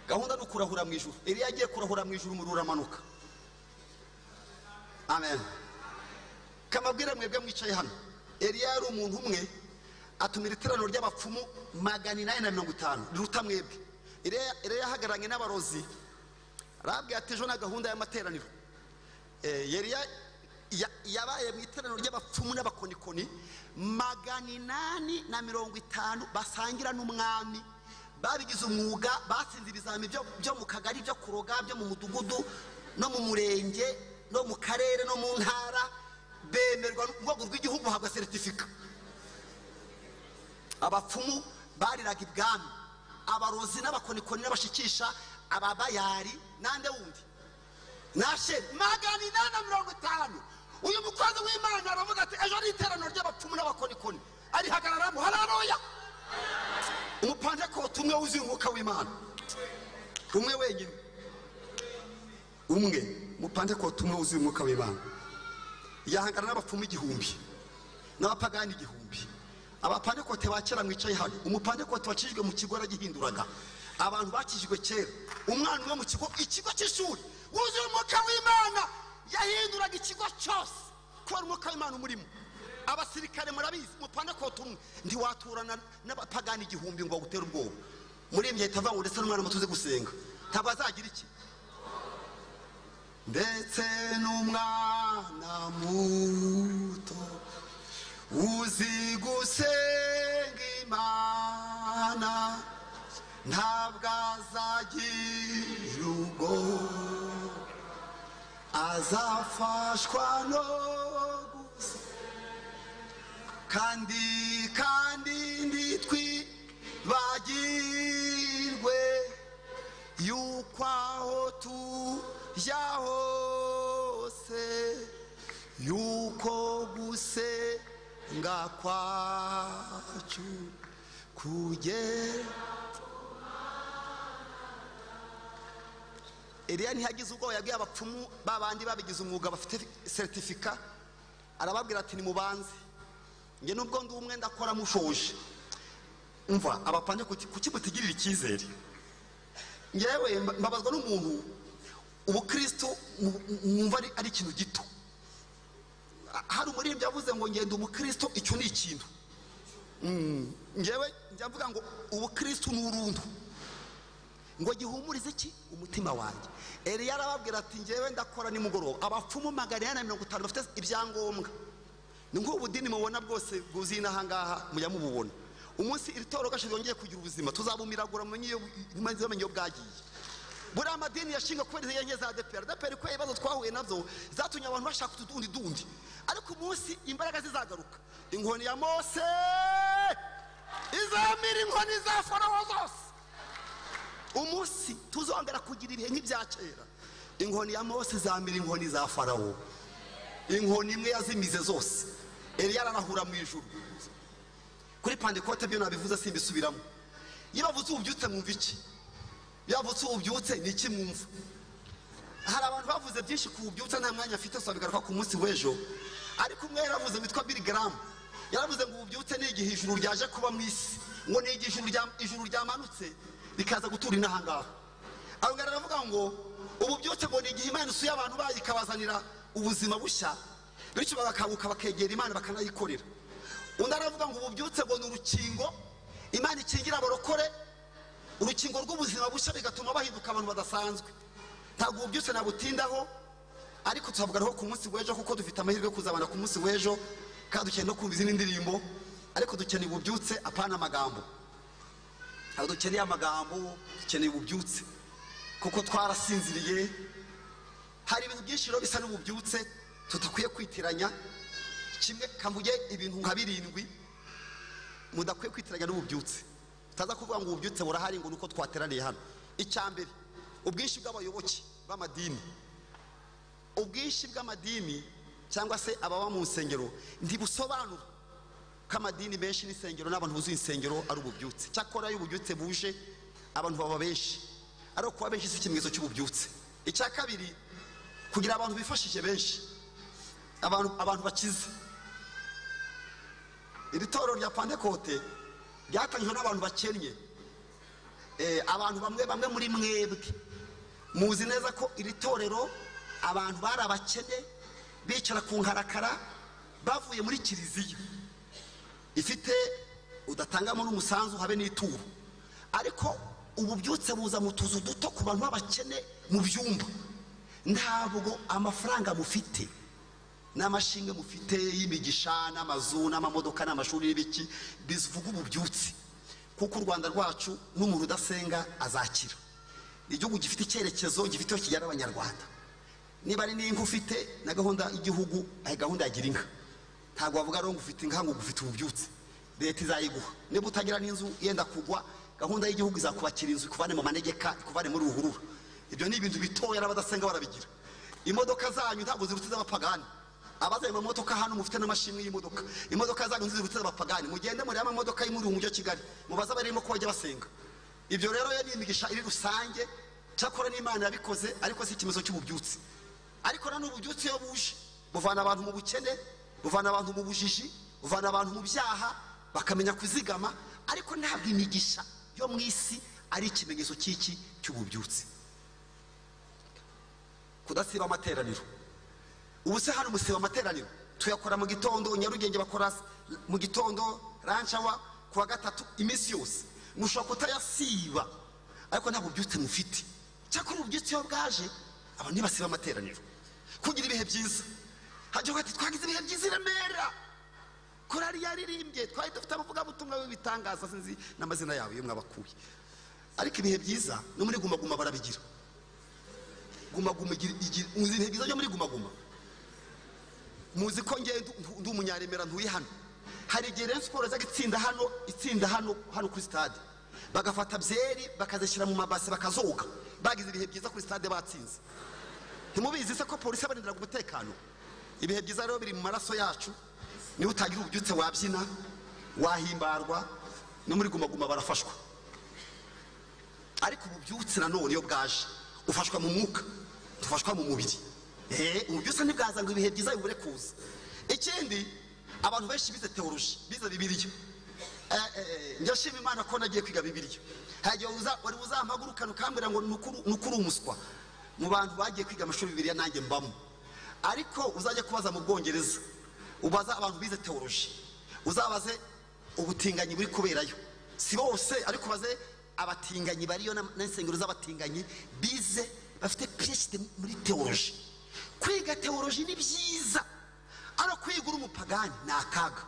Gahunda ni ukurahura mu ijuru. Eliya agiye kurahura mu ijuru, umuriro uramanuka. Amen. Kamabwira mwebwe mwicaye hano, Eliya yari umuntu umwe atumira iteraniro ry'abapfumu 850 riruta mwebwe. Eliya yahagararanye n'abarozi, arababwira ati ejo na gahunda y'amateraniro. Eliya yabaye mu iteraniro ry'abapfumu n'abakonikoni 850 basangira n'umwami, babigize umwuga, batsinze ibizami byo mu kagari, byo kuroga, byo mu mudugudu no mu murenge no mu karere no mu ntara, bemerwa n'urwego rw'igihugu bahabwa seritifika. Abapfumu bariraga ibwami, abarozi n'abakonikoni n'abashikisha, ababayari nande wundi nashe 850. Uyu mukozi w'Imana aravuga ati ejo ari iteraniro ry'abapfumu n'abakonikoni, arihagararamo. Haleluya! Umupantekote umwe wuzuye umwuka w'Imana, umwe wenyine, umwe umupantekote umwe wuzuye umwuka w'Imana yahangana n'abapfumu 1000 n'abapagani 1000. Abapantekote ba kera mwicaye hano, umupantekote wacijwe mu kigo yaragihinduraga. Abantu bakijijwe kera, umwana umwe mu kigo, ikigo cy'ishuri wuzuye umwuka w'Imana yahinduraga ikigo cyose kubera umwuka w'Imana umurimo. Abasirikare murabizi, umupandekote umwe ntiwaturana n'abapagani 1000 ngo bagutere ubwoba. Muririmbyi ahita avuga ngo ndetse n'umwana muto uzi gusenga ntabwo azagira iki, ndetse n'umwana muto uzi gusenga Imana ntabwo azagira ubwoba, azafashwa no gusa kandi kandi ntitwibagirwe yuko aho tujya hose, yuko gusenga kwacu kugera. Eliya ntiyagize ubwoba, yabwiye abapfumu babandi babigize umwuga bafite seritifika, arababwira ati nimubanze, nge nubwo ndi umwe ndakora mushoje. Umva abapande, kuki mutigirira icyizere? Ngewe mbabazwa n'umuntu ubukristo mwumva ari ikintu gito. Hari umuririmbyi yavuze ngo ngenda umukristo, icyo ni ikintu. Ngewe njya mvuga ngo ubukristo ni urundu, ngo gihumurize iki umutima wanjye. Eliya arababwira ati ngewe ndakora nimugoroba. Abapfumu 450 bafite ibyangombwa, ni nk'ubudini mubona bwose bwuzuye inaha ngaha, mujya mububona. Umunsi iri torero gashize yongeye kugira ubuzima, tuzabumiragura mumenye iyo bwagiye. Buriya amadini yashinga kubera intege nke za ADEPR. ADEPR ko ibibazo twahuye nabyo zatumye abantu bashaka utudundi dundi, ariko umunsi imbaraga zizagaruka, inkoni ya Mose izamira inkoni za Farawo zose. Umunsi tuzongera kugira ibihe nk'ibya kera, inkoni ya Mose izamira inkoni za Farawo. Inkoni imwe yazimize zose. Eliya ararahura mu ijuru. Kuri Pantekote byo nabivuze simbisubiramo. Iyo bavuze ububyutse mwumva iki? Iyo bavuze ububyutse ni iki mwumva? Hari abantu bavuze byinshi ku bubyutse, nta mwanya afite, so bigaruka ku munsi w'ejo. Ariko umwe yaravuze witwa Billy Graham, yaravuze ngo ububyutse ni igihe ijuru ryaje kuba mu isi, ngo ni igihe ijuru ryamanutse rikaza gutura inaha ngaha. Arongera aravuga ngo ububyutse ngo ni igihe Imana isuye abantu bayo ikabazanira ubuzima bushya, bityo bagakanguka bakegera Imana bakanayikorera. Undi aravuga ngo ububyutse ngo ni urukingo Imana ikingira abarokore, urukingo rw'ubuzima bushya, bigatuma bahinduka abantu badasanzwe. Ntabwo ububyutse nabutindaho, ariko tuzavugaho ku munsi w'ejo, kuko dufite amahirwe yo kuzabana ku munsi w'ejo, kandi dukeneye no kumva izindi ndirimbo. Ariko dukeneye ububyutse, apana amagambo. Ntabwo dukeneye amagambo, dukeneye ububyutse, kuko twarasinziriye. Hari ibintu byinshi rero bisa n'ububyutse tudakwiye kwitiranya. Kimwe kamvuge ibintu nka 7 mudakwiye kwitiranya n'ububyutse. Utaza kuvuga ngo ububyutse burahari ngo nuko twateraniye hano. Icya mbere, ubwinshi bw'abayoboke b'amadini. Ubwinshi bw'amadini cyangwa se ababa mu nsengero ntibusobanura ko amadini menshi n'insengero n'abantu buzuye insengero ari ububyutse. Cyakora iyo ububyutse buje abantu baba benshi, ariko kuba benshi si ikimenyetso cy'ububyutse. Icya kabiri, kugira abantu bifashije benshi, abantu bakize. Iri torero rya Pantekote ryatangijwe n'abantu bakennye. Abantu bamwe muri mwebwe muzi neza ko iri torero abantu bari abakene, bicara ku nkarakara, bavuye muri kiliziya ifite udatangamo n'umusanzu habe n'ituro. Ariko ububyutse buza mu tuzu duto ku bantu b'abakene mu byumba. Ntabwo amafaranga mufite n'amashinga mufite y'imigisha n'amazu n'amamodoka n'amashuri n'ibiki bivuga ububyutse, kuko u Rwanda rwacu n'umuntu udasenga azakira. Igihugu gifite icyerekezo, gifite aho kijyana abanyarwanda. Niba ari n'inka ufite na gahunda y'igihugu, ayi gahunda yagira inka. Ntabwo bavuga ngo ufite inka ngo ufite ububyutse, leta izayiguha. Niba utagira n'inzu yenda kugwa, gahunda y'igihugu izakubakira inzu ikuvane mu manegeka, ikuvane muri ruhurura. Ibyo ni ibintu bitoya n'abadasenga barabigira. Imodoka zanyu ntabwo ziruta iz'abapagani. Abazanye amamodoka hano mufite n'amashimwe y'imodoka, imodoka zanyu ziruta iz'abapagani. Mugende muri amamodoka y'imuri mu mujyi wa Kigali, mubaze abarimo ko bajya basenga. Ibyo rero yo ni imigisha iri rusange, cyakora n'Imana yabikoze, ariko si ikimenyetso cy'ububyutse. Ariko na n'ububyutse iyo buje buvana abantu mu bukene, buvana abantu mu bujiji, buvana abantu mu byaha, bakamenya kuzigama. Ariko ntabwo imigisha yo mu isi ari ikimenyetso cy'iki cy'ububyutse. Kudasiba amateraniro. Ubu se hano musiba amateraniro? Tuyakora mu gitondo, Nyarugenge bakora mu gitondo, Ranchawa kuwa gatatu, iminsi yose. Mushobora kutayasiba ariko ntabwo ububyutse mufite. Cyakora ububyutse iyo bwaje abantu ntibasiba amateraniro. Kugira ibihe byiza, hajya ati twagize ibihe byiza i Remera, korari yaririmbye, twari dufite abavugabutumwa b'ibitangaza, sinzi n'amazina yabo iyo mwabakuye. Ariko ibihe byiza no muri Guma Guma barabigira. Guma Guma igira muzi ibihe byiza byo muri Guma Guma. Muzi ko nge ndi umunyaremera ntuye hano. Hari igihe Rayon Sports iza itsinda hano, itsinda hano hano kuri stade, bagafata byeri bakazishyira mu mabase bakazoga. Bagize ibihe byiza kuri stade batsinze. Ntimubizi se ko polisi yabarindiraga umutekano? Ibihe byiza rero biri mu maraso yacu. Niba utagira ububyutse wabyina, wahimbarwa, no muri Guma Guma barafashwa. Ariko ububyutse nanone iyo bwaje ufashwa mu mwuka, tufashwa mu mubiri. Ububyutse ntibwaza ngo ibihe byiza bibure kuza. Ikindi, abantu benshi bize teoloji, bize Bibiliya. Njya Imana ko nagiye kwiga Bibiliya. Hagiye wari uzampagurukana ukambwira ngo nukuri umuswa. Mu bantu bagiye kwiga amashuri Bibiliya nanjye mbamo. Ariko uzajya kubaza mu Bwongereza, ubaza abantu bize teoloji, uzabaze ubutinganyi buri kuberayo. Si bose, ariko baze abatinganyi bariyo n'insengero z'abatinganyi bize bafite PhD muri teoloji. Kwiga teoloji ni byiza, ariko kwiga uri umupagani ni akaga.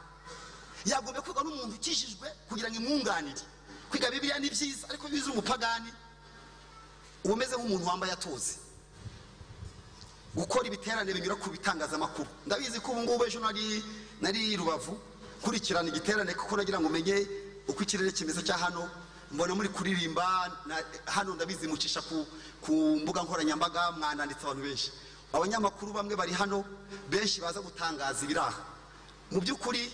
Yagombye kwiga n'umuntu ukijijwe kugira ngo imwunganire. Kwiga Bibiliya ni byiza, ariko iyo uzi umupagani uba umeze nk'umuntu wambaye atoze. Gukora ibiterane binyura ku bitangazamakuru. Ndabizi ko ubu ngubu ejo nari Rubavu kurikirana igiterane, kuko nagira ngo umenye uko ikirere kimeze cya hano. Mbona muri kuririmba hano, ndabizi mucisha ku mbuga nkoranyambaga, mwananditse abantu benshi. Abanyamakuru bamwe bari hano benshi baza gutangaza ibiraha. Mu by'ukuri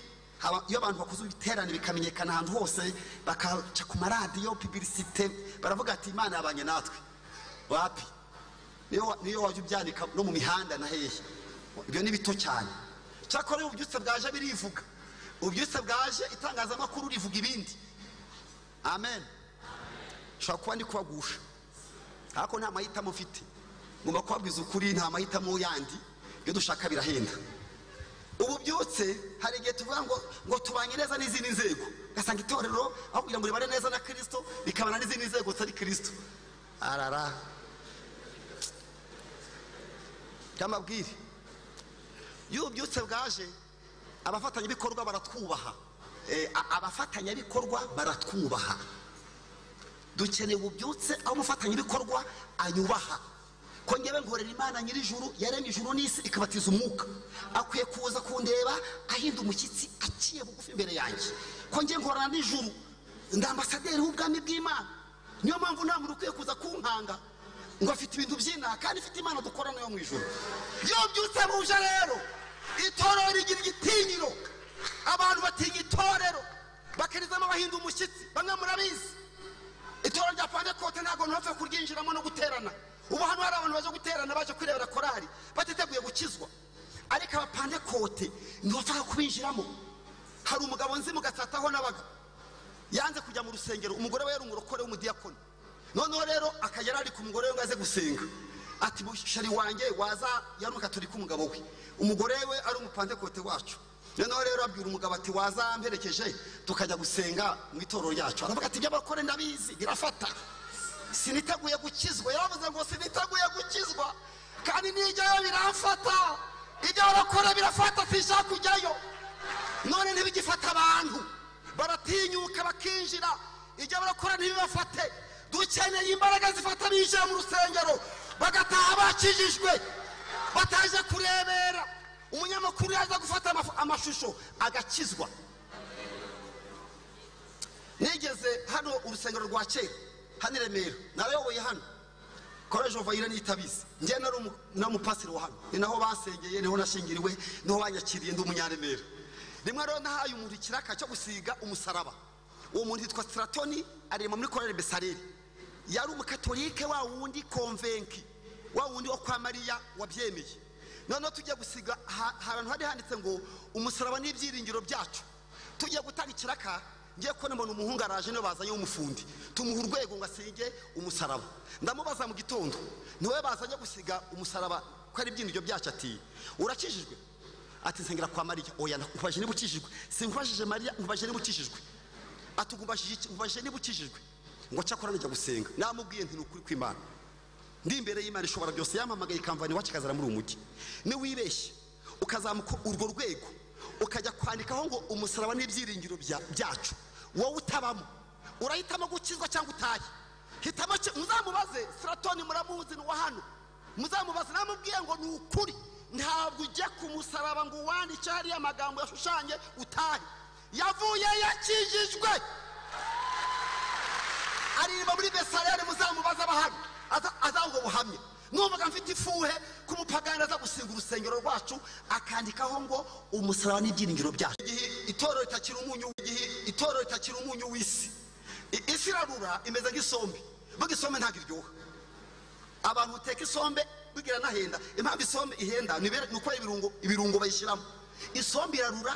iyo abantu bakoze ibiterane bikamenyekana ahantu hose, bakaca ku maradiyo publicité, baravuga ati Imana yabanye natwe. Wapi? Niyo wajya ubyanika no mu mihanda na hehe, ibyo ni bito cyane. Cyakora ububyutse bwaje birivuga, ububyutse bwaje itangazamakuru rivuga ibindi. Amen. Nshobora kuba ndi kubagusha, ariko nta mahitamo mfite. Ngomba kubabwiza ukuri, nta mahitamo yandi, ibyo dushaka birahenda. Ububyutse hari igihe tuvuga ngo tubanye neza n'izindi nzego, ugasanga itorero aho kugira ngo ribane neza na Kristo rikabana n'izindi nzego zitari Kristo. Arara byamabwire. Iyo ububyutse bwaje abafatanyabikorwa baratwubaha. Abafatanyabikorwa baratwubaha. Dukeneye ububyutse aho umufatanyabikorwa anyubaha. Ko ngewe nkorera Imana nyir'ijuru yaremye ijuru n'isi ikabatiza umwuka, akwiye kuza kundeba ahinda umushyitsi aciye bugufi imbere yanjye. Ko ngewe nkorana n'ijuru, ndi ambasaderi w'ubwami bw'Imana. Niyo mpamvu nta muntu ukwiye kuza kunkanga ngo afite ibintu by'inaha kandi ifite Imana dukorana yo mu ijuru. Iyo ububyutse buje rero itorero rigira igitinyiro, abantu batinya itorero bakirizamo abahinda umushyitsi. Bamwe murabizi itorero rya Pantekote ntabwo ntapfa kuryinjiramo no guterana. Ubu hano hari abantu baje guterana, baje kwirebera korari batiteguye gukizwa, ariko abapantekote ntibapfa kubinjiramo. Hari umugabo nzi mu Gatsata aho nabaga, yanze kujya mu rusengero, umugore we yari umurokore w'umudiyakoni. Noneho rero akagera ari ku mugore we ngo aze gusenga, ati shari wanjye waza, yari umukatolika umugabo we, umugore we ari umupantekote wacu. Noneho rero abwira umugabo ati waza mperekeje tukajya gusenga mu itorero ryacu. Aravuga ati ibyo abakore ndabizi birafata, siniteguye gukizwa. Yaravuze ngo siniteguye gukizwa kandi nijyayo birafata, ibyo barakora birafata, sinshaka kujyayo. None ntibigifata abantu, baratinyuka bakinjira, ibyo barakora ntibibafate. Dukeneye imbaraga zifata binjira mu rusengero bagataha bakijijwe, bataje kurebera. Umunyamakuru yaza gufata amashusho agakizwa. Nigeze hano urusengero rwa kera hano i Remera, narayoboye hano College of Irene itabizi, njye nari umupasiteri wa hano, ni naho basengeye, niho nashingiriwe, niho banyakiriye, ndi umunyaremera. Rimwe rero nahaye umuntu ikiraka cyo gusiga umusaraba. Uwo muntu yitwa Stratoni, arema muri Korali Besareli. Yari umukatolike wa wundi konvenki, wa wundi wo kwa Mariya wabyemeye. Noneho tujya gusiga ahantu hari handitse ngo umusaraba n'ibyiringiro byacu. Tujya gutanga ikiraka, ngiye kubona mbona umuhungu araje, niyo bazanye w'umufundi, tumuha urwego ngo asige umusaraba. Ndamubaza mu gitondo, niwe bazanye gusiga umusaraba ko ari ibyiringiro byacu, ati urakijijwe? Ati nsengera kwa Mariya. Oya, nkubajije niba ukijijwe, sinkubajije Mariya, nkubajije niba ukijijwe. Ati nkubajije iki? Nkubajije niba ukijijwe. Ngo cyakora njya gusenga. Namubwiye nti ni ukuri kw'Imana, ndi imbere y'Imana ishobora byose, yampamagaye ikamvana iwacu ikazana muri uyu mujyi. Niwibeshye ukazamuka urwo rwego ukajya kwandikaho ngo umusaraba n'ibyiringiro byacu, wowe utabamo, urahitamo gukizwa cyangwa utahe. Hitamo. Muzamubaze Stratoni, muramuzi, ni uwa hano, muzamubaze. Namubwiye ngo ni ukuri, ntabwo ujya ku musaraba ngo uwandike hariya amagambo yashushanye utahe. Yavuye yakijijwe, aririmba muri Besariyani. Muzamubaze abahano, azavuga buhamye. Numvaga mfite ifuhe ko umupagani aza gusenga urusengero rwacu akandikaho ngo umusaraba n'ibyiringiro byacu. Igihe itorero ritakiri umunyu, igihe itorero ritakiri umunyu w'isi, isi irarura, imeze nk'isombe. Vuga, isombe ntabwo iryoha. Abantu bateka isombe bigira nahenda. Impamvu isombe ihenda ni uko ibirungo bayishyiramo. Isombe irarura,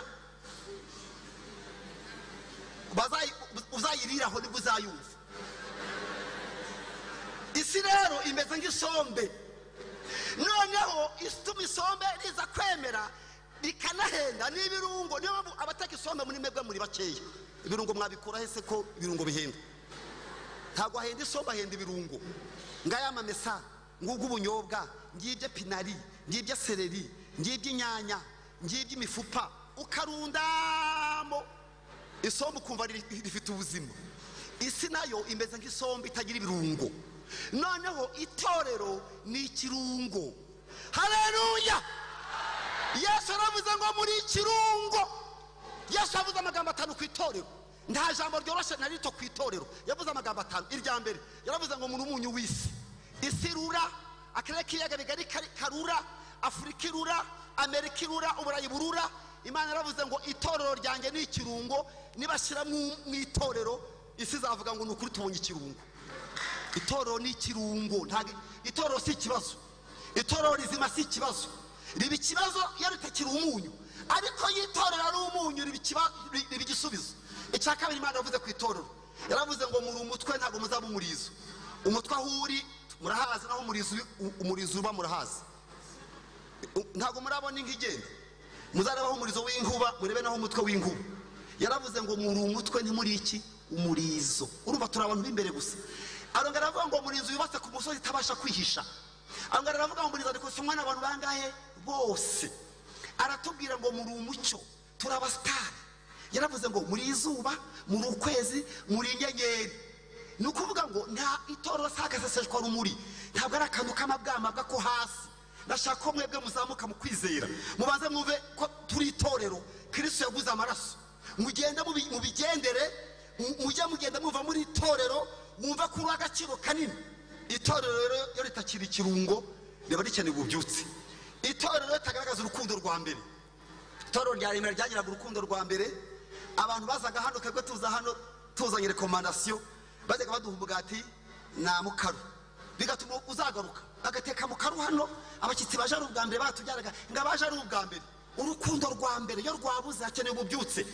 uzayiriraho nibwo uzayumva. Isi rero imeze nk'isombe. Noneho ituma isombe riza kwemera rikanahenda n'ibirungo. Niyo mpamvu abateka isombe muri mwebwe muri bakeya. Ibirungo mwabikura hese ko ibirungo bihenda? Ntabwo hahenda isombe, hahenda ibirungo. Ngaya amamesa, ngubwo ubunyobwa, ngibyo pinari, ngibyo seleri, ngibyo inyanya, ngibyo imifupa, ukarundamo isombe ukumva rifite ubuzima. Isi nayo imeze nk'isombe itagira ibirungo. Noneho itorero ni ikirungo. Haleluya! Yesu aravuze ngo muri ikirungo. Yesu yavuze amagambo atanu ku itorero. Nta jambo ryoroshye na rito ku itorero. Yavuze amagambo atanu. Irya mbere yaravuze ngo muri umunyu w'isi. Isi irura, akarere k'ibiyaga bigari karura, Afurika irura, Amerika irura, Uburayi burura. Imana yaravuze ngo itorero ryanjye ni ikirungo. Nibashyira mu itorero, isi izavuga ngo ni ukuri tubonye ikirungo. Itorero ni ikirungo. Itorero si ikibazo, itorero rizima si ikibazo. Riba ikibazo iyo ritakiri umunyu, ariko iyo itorero ari umunyu riba igisubizo. Icya kabiri Imana yavuze ku itorero, yaravuze ngo muri umutwe, ntabwo muzaba umurizo. Umutwe aho uri murahazi, naho umurizo uba murahazi. Ntabwo murabona inka igenda, muzarebaho umurizo w'inkuba, murebe naho umutwe w'inkuba. Yaravuze ngo muri umutwe, ntimuri iki? Umurizo. Urumva turi abantu b'imbere gusa. Arongera aravuga ngo muri inzu yubatse ku musozi itabasha kwihisha. Arongera aravuga ngo muri inzu isomwa n'abantu bangahe? Bose. Aratubwira ngo muri umucyo, turi abasitari. Yaravuze ngo muri izuba, muri ukwezi, muri inyenyeri. Ni ukuvuga ngo nta itorero si agaseseshwa rumuri, ntabwo ari akantu k'amabwamabwa ko hasi. Ndashaka ko mwebwe muzamuka mu kwizera, mubanze mwumve ko turi itorero Kristo yaguze amaraso. Mugende mubigendere, mujye mugenda mwumva muri itorero, wumva ko uri agaciro kanini. Itorero rero iyo ritakiri ikirungo riba rikeneye ububyutse. Itorero ritagaragaza urukundo rwa mbere. Itorero rya Remera ryagiraga urukundo rwa mbere. Abantu bazaga hano, twebwe tuza hano tuzanye rekomandasiyo, bajyaga baduha umugati na mukaru, bigatuma uzagaruka agateka mukaru hano. Abashyitsi baje ari ubwa mbere baratubyaraga ngo abaje ari ubwa mbere. Urukundo rwa mbere iyo rwabuze hakeneye ububyutse.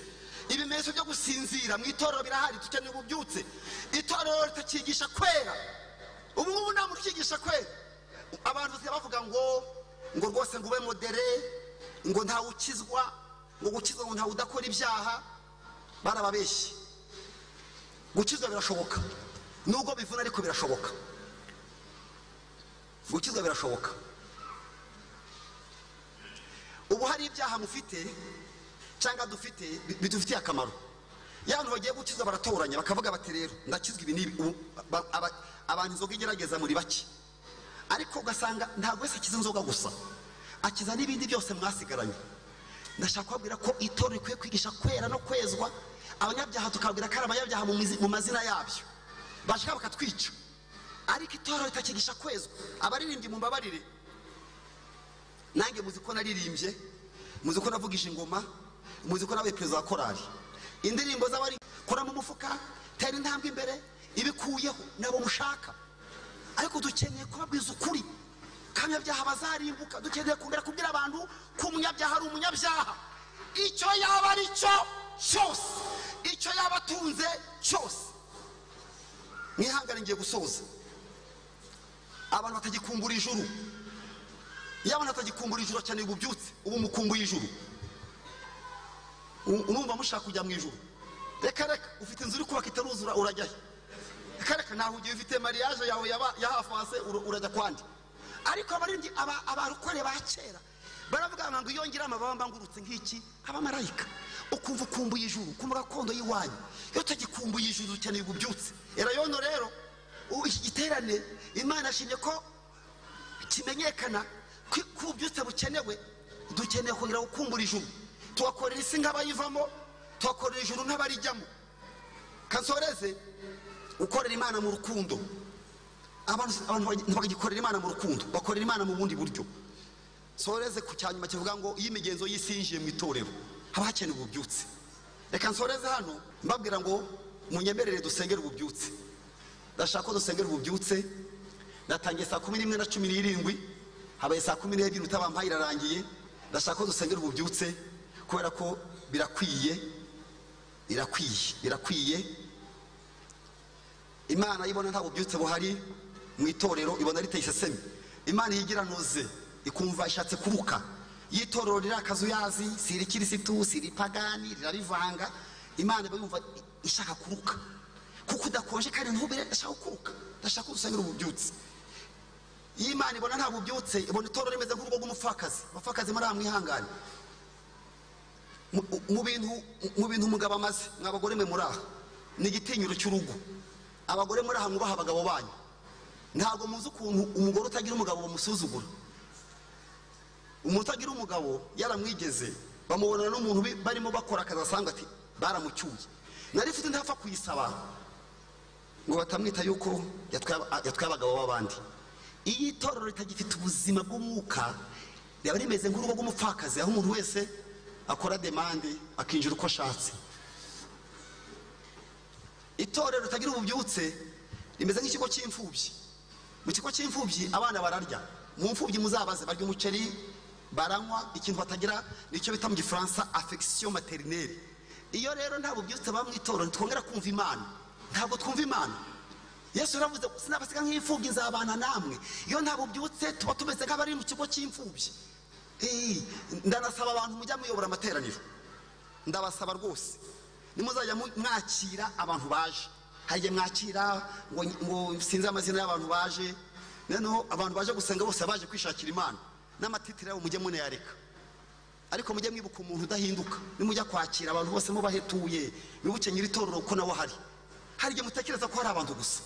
Ibimenyetso byo gusinzira mu itorero birahari, dukeneye ububyutse. Itorero ritakigisha kwera, ubu ngubu nta muntu ukigisha kwera. Abantu basigaye bavuga ngo rwose ngo ube modere, ngo ntawe ukizwa, ngo gukizwa ngo ntawe udakora ibyaha. Barababeshye. Gukizwa birashoboka, nubwo bivuna ariko birashoboka. Gukizwa birashoboka. Ubu hari ibyaha mufite cyangwa dufite bidufitiye akamaro. Iyo abantu bagiye gukizwa baratoranya, bakavuga bati rero ndakizwa ibi n'ibi. Ubu abantu inzoga igerageza muri bake, ariko ugasanga ntabwo wese akiza inzoga gusa, akiza n'ibindi byose mwasigaranye. Ndashaka kubabwira ko itorero rikwiye kwigisha kwera no kwezwa. Abanyabyaha tukabwira ko ari abanyabyaha mu mazina yabyo, bashaka bakatwica. Ariko itorero ritakigisha kwezwa. Abaririmbyi mumbabarire, nanjye muzi ko naririmbye, muzi ko navugije ingoma, muzi ko nabaye perezida wa korali. Indirimbo z'abari kora mu mufuka, tera intambwe imbere, ibikuyeho nabo mushaka. Ariko dukeneye kubabwiza ukuri ko abanyabyaha bazarimbuka. Dukeneye kongera kubwira abantu ko umunyabyaha ari umunyabyaha, icyo yaba ari cyo cyose, icyo yaba atunze cyose. Mwihangane, ngiye gusoza. Abantu batagikumbura ijuru. Iyo abantu batagikumbura ijuru bakeneye ububyutse. Ubu mukumbuye ijuru. Urumva mushaka kujya mu ijuru? Reka reka, ufite inzu uri kubaka itaruzura, urajya he? Reka reka, ntaho ugiye, ufite mariage yawe ya hafase, urajya kwandi. Ariko abaririmbyi abarokore ba kera baravuga ngo iyo ngira amababa mbangurutse nk'iki abamarayika. Ukumva ukumbuye ijuru, ukumva gakondo y'iwanyu. Iyo utagikumbuye ijuru ukeneye ububyutse. Erayono rero iki giterane Imana ashimye ko kimenyekana ko ububyutse bukenewe. Dukeneye kongera gukumbura ijuru, tugakorera isi nk'abayivamo, tugakorera ijuru nk'abarijyamo. Kansoreze ukorera Imana mu rukundo. Abantu ntibagikorera Imana mu rukundo, bakorera Imana mu bundi buryo. Nsoreze ku cyanyuma kivuga ngo iyo imigenzo y'isi yinjiye mu itorero haba hakenewe ububyutse. Reka nsoreze hano mbabwira ngo munyemerere dusengere ububyutse. Ndashaka ko dusengera ububyutse. Natangiye saa 11:17, habaye saa 12 utabampaye irarangiye. Ndashaka ko dusengera ububyutse kubera ko birakwiye, birakwiye, birakwiye. Imana ibona nta bubyutse buhari mu itorero, ibona riteye isesemi. Imana yigira ntuze, ikumva ishatse kuruka. Yitorero rirakazu yazi, si irikirisitu, si iripagani, rirabivanga. Imana iba yumva ishaka kuruka. Kuko udakonje kandi ntubire, ndashaka kuruka. Ndashaka ko dusengera ububyutse. Iyo Imana ibona nta bubyutse, ibona itorero rimeze nk'urugo rw'umupfakazi. Abapfakazi muri mwihangane. Mu bintu umugabo amaze, mw'abagore mwe muri aha, ni igitinyiro cy'urugo. Abagore muri aha mwubaha abagabo banyu. Ntabwo muzi ukuntu umugore utagira umugabo bamusuzugura. Umuntu utagira umugabo yaramwigeze, bamubonana n'umuntu barimo bakora akazi asanga ati baramucyuye. Nari mfite ntapfa kuyisaba ngo batamwita yuko yatwaye abagabo b'abandi. Iyo itorero ritagifite ubuzima bw'umwuka, riba rimeze nk'urugo rw'umupfakazi, aho umuntu wese akora demande akinjira uko ashatse. Itorero ritagira ububyutse rimeze nk'ikigo cy'imfubyi. Mu kigo cy'imfubyi abana bararya. Mu mfubyi muzabaze barya umuceri, baranywa, ikintu batagira nicyo bita mu Gifaransa affection maternelle. Iyo rero nta bubyutse ba mu itorero, ntitwongera kumva Imana. Ntabwo twumva Imana. Yesu yaravuze sinabasiga nk'imfubyi nzabana namwe. Iyo nta bubyutse tuba tumeze nk'abari mu kigo cy'imfubyi. Ndanasaba abantu mujya muyobora amateraniro, ndabasaba rwose nimuzajya mwakira abantu baje. Hari igihe mwakira ngo sinzi amazina y'abantu baje, noneho abantu baje gusenga bose baje kwishakira Imana, n'amatitire yabo mujye munayareka. Ariko mujye mwibuka umuntu udahinduka. Nimujya kwakira abantu bose mubahetuye, mwibuke nyiri itorero ko nawe ahari. Hari igihe mutekereza ko hari abantu gusa.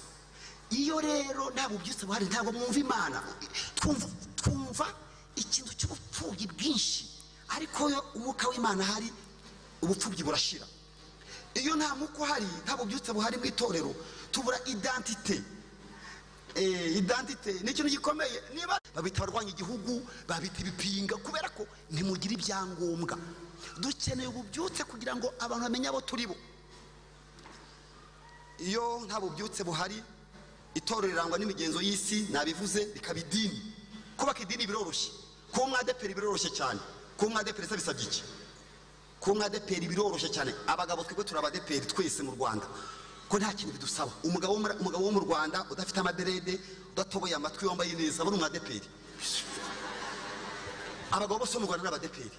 Iyo rero nta bubyutse buhari, ntabwo mwumva Imana. Twumva ikintu cy'ubupfubyi bwinshi, ariko yo umwuka w'Imana ahari ubupfubyi burashira. Iyo nta mwuka uhari, nta bubyutse buhari mu itorero, tubura identite. Identite ni ikintu gikomeye. Niba babita abarwanya igihugu, babita ibipinga, kubera ko ntimugira ibyangombwa. Dukeneye ububyutse kugira ngo abantu bamenye abo turi bo. Iyo nta bubyutse buhari, itorero rirangwa n'imigenzo y'isi, nabivuze, bikaba idini. Kubaka idini biroroshye, kuba umwadeperi biroroshye cyane. Kuba umwadeperi se bisabye iki? Kuba umwadeperi biroroshye cyane. Abagabo twebwe turi abadeperi twese mu Rwanda, ko nta kintu bidusaba. Umugabo wo mu Rwanda udafite amaderede, udatoboye amatwi, wambaye neza, aba ari umwadeperi. Abagabo bose bo mu Rwanda ni abadeperi.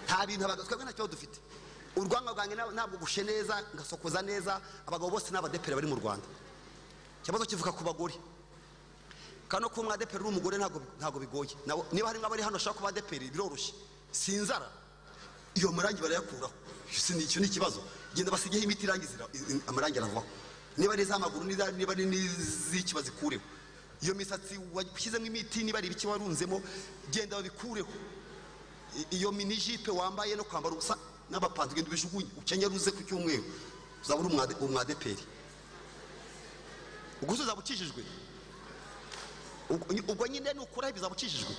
Nta bintu abagabo twebwe nta kibazo dufite. Urwango rwanjye ntabwo gushe neza, ngasokoza neza. Abagabo bose ni abadeperi bari mu Rwanda. Ikibazo kivuka ku bagore. Kano kuba umwadeperi uri umugore ntabwo bigoye. Niba hari nk'abari hano bashaka kuba adeperi biroroshye. Si inzara, iyo marangi barayakuraho. Icyo ni ikibazo. Genda basigeho imiti irangiza, amarangi aravaho. Niba ari iz'amaguru, niba ari n'iz'iki bazikureho. Iyo misatsi washyizemo imiti, niba ari ibiki warunzemo, genda babikureho. Iyo minijipe wambaye no kwambara ubusa n'abapantaro, genda ubijugunye, ukenyere uze ku cyumweru, uzaba uri umwadeperi. Ubwo uzaba ukijijwe. Ubwo nyine nukuraho bizaba ukijijwe.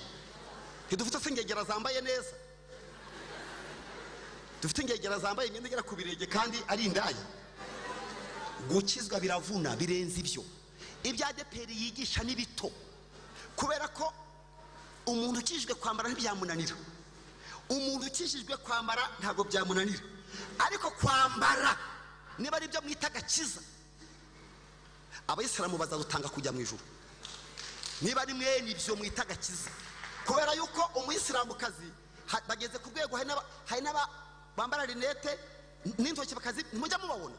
Ntidufite se ingegera zambaye neza? Dufite ingegera zambaye imyenda igera ku birenge kandi ari indaya. Gukizwa biravuna, birenze ibyo. Ibya adeperi yigisha ni bito, kubera ko umuntu ukijijwe kwambara ntibyamunanira. Umuntu ukijijwe kwambara ntabwo byamunanira. Ariko kwambara niba ari byo mwita agakiza, abayisilamu bazadutanga kujya mu ijuru. Niba ari mwene ibyo mwita agakiza, kubera yuko umuyisilamukazi bageze ku rwego, hari bambara rinete n'intoki bakazi, mujya mubabona.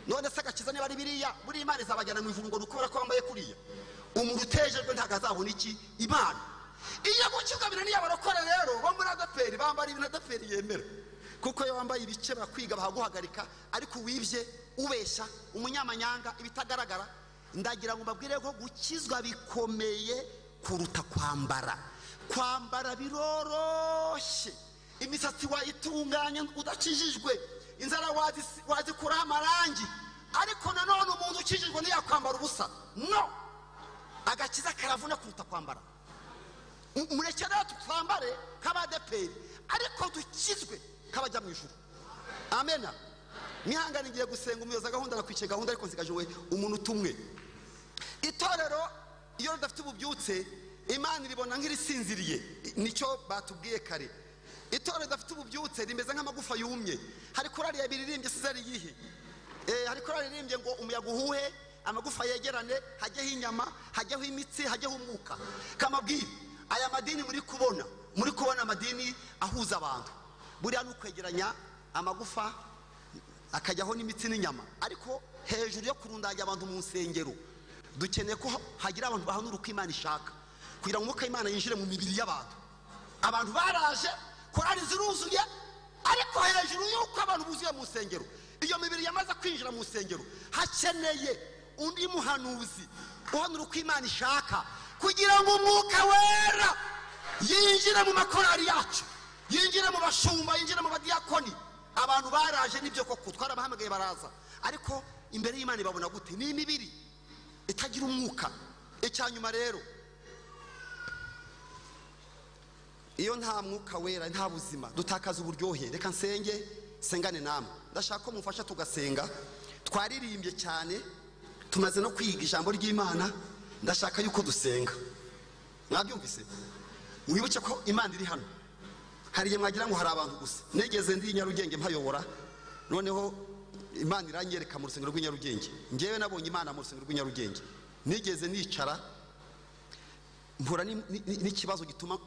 None se agakiza niba ari biriya, buri Imana izabajyana mu ijuru ngo ukora ko bambaye kuriya? Umuntu utejejwe ntabwo azabona iki? Imana. Iyo gukizwa binaniye abarokore rero bo muri ADEPR, bambara ibintu ADEPR yemera, kuko iyo wambaye ibice bakwiga bahaguhagarika. Ariko uwibye, ubeshya, umunyamanyanga, ibitagaragara, ndagira ngo mbabwire ko gukizwa bikomeye kuruta kwambara. Kwambara biroroshye, imisatsi wayitunganya udakijijwe, inzara wazikuraho amarangi, ariko nanone umuntu ukijijwe ntiyakwambara ubusa. No, agakiza karavuna kuruta kwambara. Mureke rero twambare nk'abadeperi, ariko dukizwe nk'abajya mu ijuru. Amena. Mwihangane, ngiye gusenga. Umuyobozi gahunda nakwicaye gahunda, ariko nsigaje umuntu umwe. Itorero iyo ridafite ububyutse, Imana iribona nk'irisinziriye, nicyo batubwiye kare. Itorero ridafite ububyutse rimeze nk'amagufa yumye. Hari korali yabiririmbye, size ari yihe? Hari korali iririmbye ngo umuyaga uhuhe, amagufa yegerane, hajyeho inyama, hajyeho imitsi, hajyeho umwuka. Kamabwire, aya madini muri kubona, muri kubona amadini ahuza abantu, buriya ni ukwegeranya amagufa akajyaho n'imitsi n'inyama. Ariko hejuru yo kurundanya abantu mu nsengero, dukeneye ko hagira abantu bahanura uko Imana ishaka, kugira ngo umwuka w'Imana yinjire mu mibiri y'abantu. Abantu baraje, korali ziruzuye, ariko hejuru y'uko abantu buzuye mu nsengero, iyo mibiri yamaze kwinjira mu nsengero, hakeneye undi muhanuzi uhanura uko Imana ishaka, kugira ngo umwuka wera yinjire mu makorali yacu, yinjire mu bashumba, yinjire mu badiyakoni. Abantu baraje, nibyo koko, twarabahamagaye baraza, ariko imbere y'Imana ibabona gute? Ni imibiri itagira umwuka. Icyanyuma rero, iyo nta mwuka wera, nta buzima, dutakaza uburyohe. Reka nsenge, sengane namwe. Ndashaka ko mufasha tugasenga. Twaririmbye cyane, tumaze no kwiga ijambo ry'Imana, ndashaka yuko dusenga. Mwabyumvise? Mwibuke ko Imana iri hano. Hari igihe mwagira ngo hari abantu gusa. Nigeze ndi i Nyarugenge mpayobora, noneho Imana iranyereka mu rusengero rw'i Nyarugenge. Ngewe nabonye Imana mu rusengero rw'i Nyarugenge. Nigeze nicara mpura n'ikibazo gituma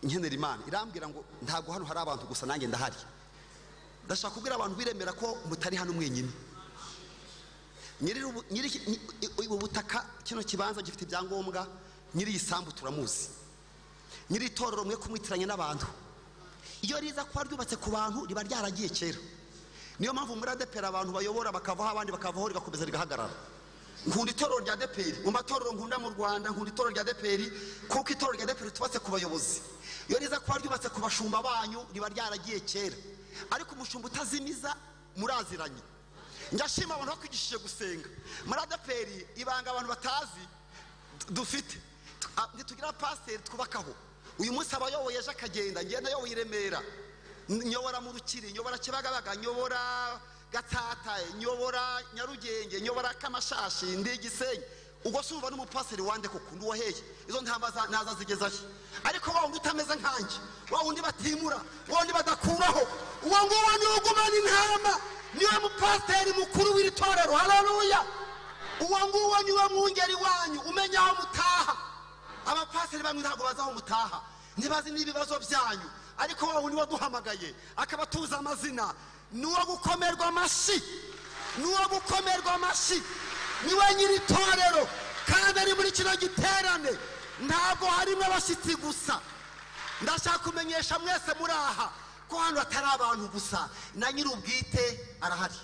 nkenera Imana, irambwira ngo ntabwo hano hari abantu gusa, nanjye ndahari. Ndashaka kubwira abantu biremera ko mutari hano mwenyine. Nyiri ubu butaka, kino kibanza gifite ibyangombwa, nyiri iyi sambu turamuzi. Nyiri itorero mwe kumwitiranya n'abantu. Iyo riza kuba ryubatse ku bantu, riba ryaragiye kera. Niyo mpamvu muri ADEPR abantu bayobora bakavaho, abandi bakavaho, rigakomeza rigahagarara. Nkunda itorero rya ADEPR. Mu matorero nkunda mu Rwanda, nkunda itorero rya ADEPR, kuko itorero rya ADEPR ritubatse ku bayobozi. Iyo riza kuba ryubatse ku bashumba banyu, riba ryaragiye kera. Ariko umushumba utazimiza muraziranye. Njyashima abantu bakwigishije gusenga. Muri ADEPR ibanga abantu batazi dufite, ntitugira pasiteri twubakaho. Uyu munsi abayoboye, ejo akagenda. Ngenda ayoboye i Remera, nyobora mu Rukiri, nyobora Kibagabaga, nyobora Gatsata, nyobora Nyarugenge, nyobora Kamashashi, ndi Gisenyi. Ubwo se urumva n'umupasiteri wande koko ndi uwaheye? Izo ntamba naza zigezahe? Ariko wa wundi utameze nkanjye, wa wundi batimura, wa wundi badakuraho, uwo nguwo niwe ugumana intama, niwe mupasiteri mukuru w'iri torero. Haleluya! Uwo nguwo niwe mwungeri wanyu, umenya aho mutaha. Abapasiteri bamwe ntabwo bazi aho mutaha, ntibazi n'ibibazo byanyu, ariko wa wundi waduhamagaye akaba atuzi amazina, ni uwo gukomerwa amashyi, ni uwo gukomerwa amashyi, niwe nyiri itorero. Kandi ari muri kino giterane, ntabwo harimo abashyitsi gusa. Ndashaka kumenyesha mwese muri aha ko hano hatari abantu gusa, na nyir'ubwite arahari.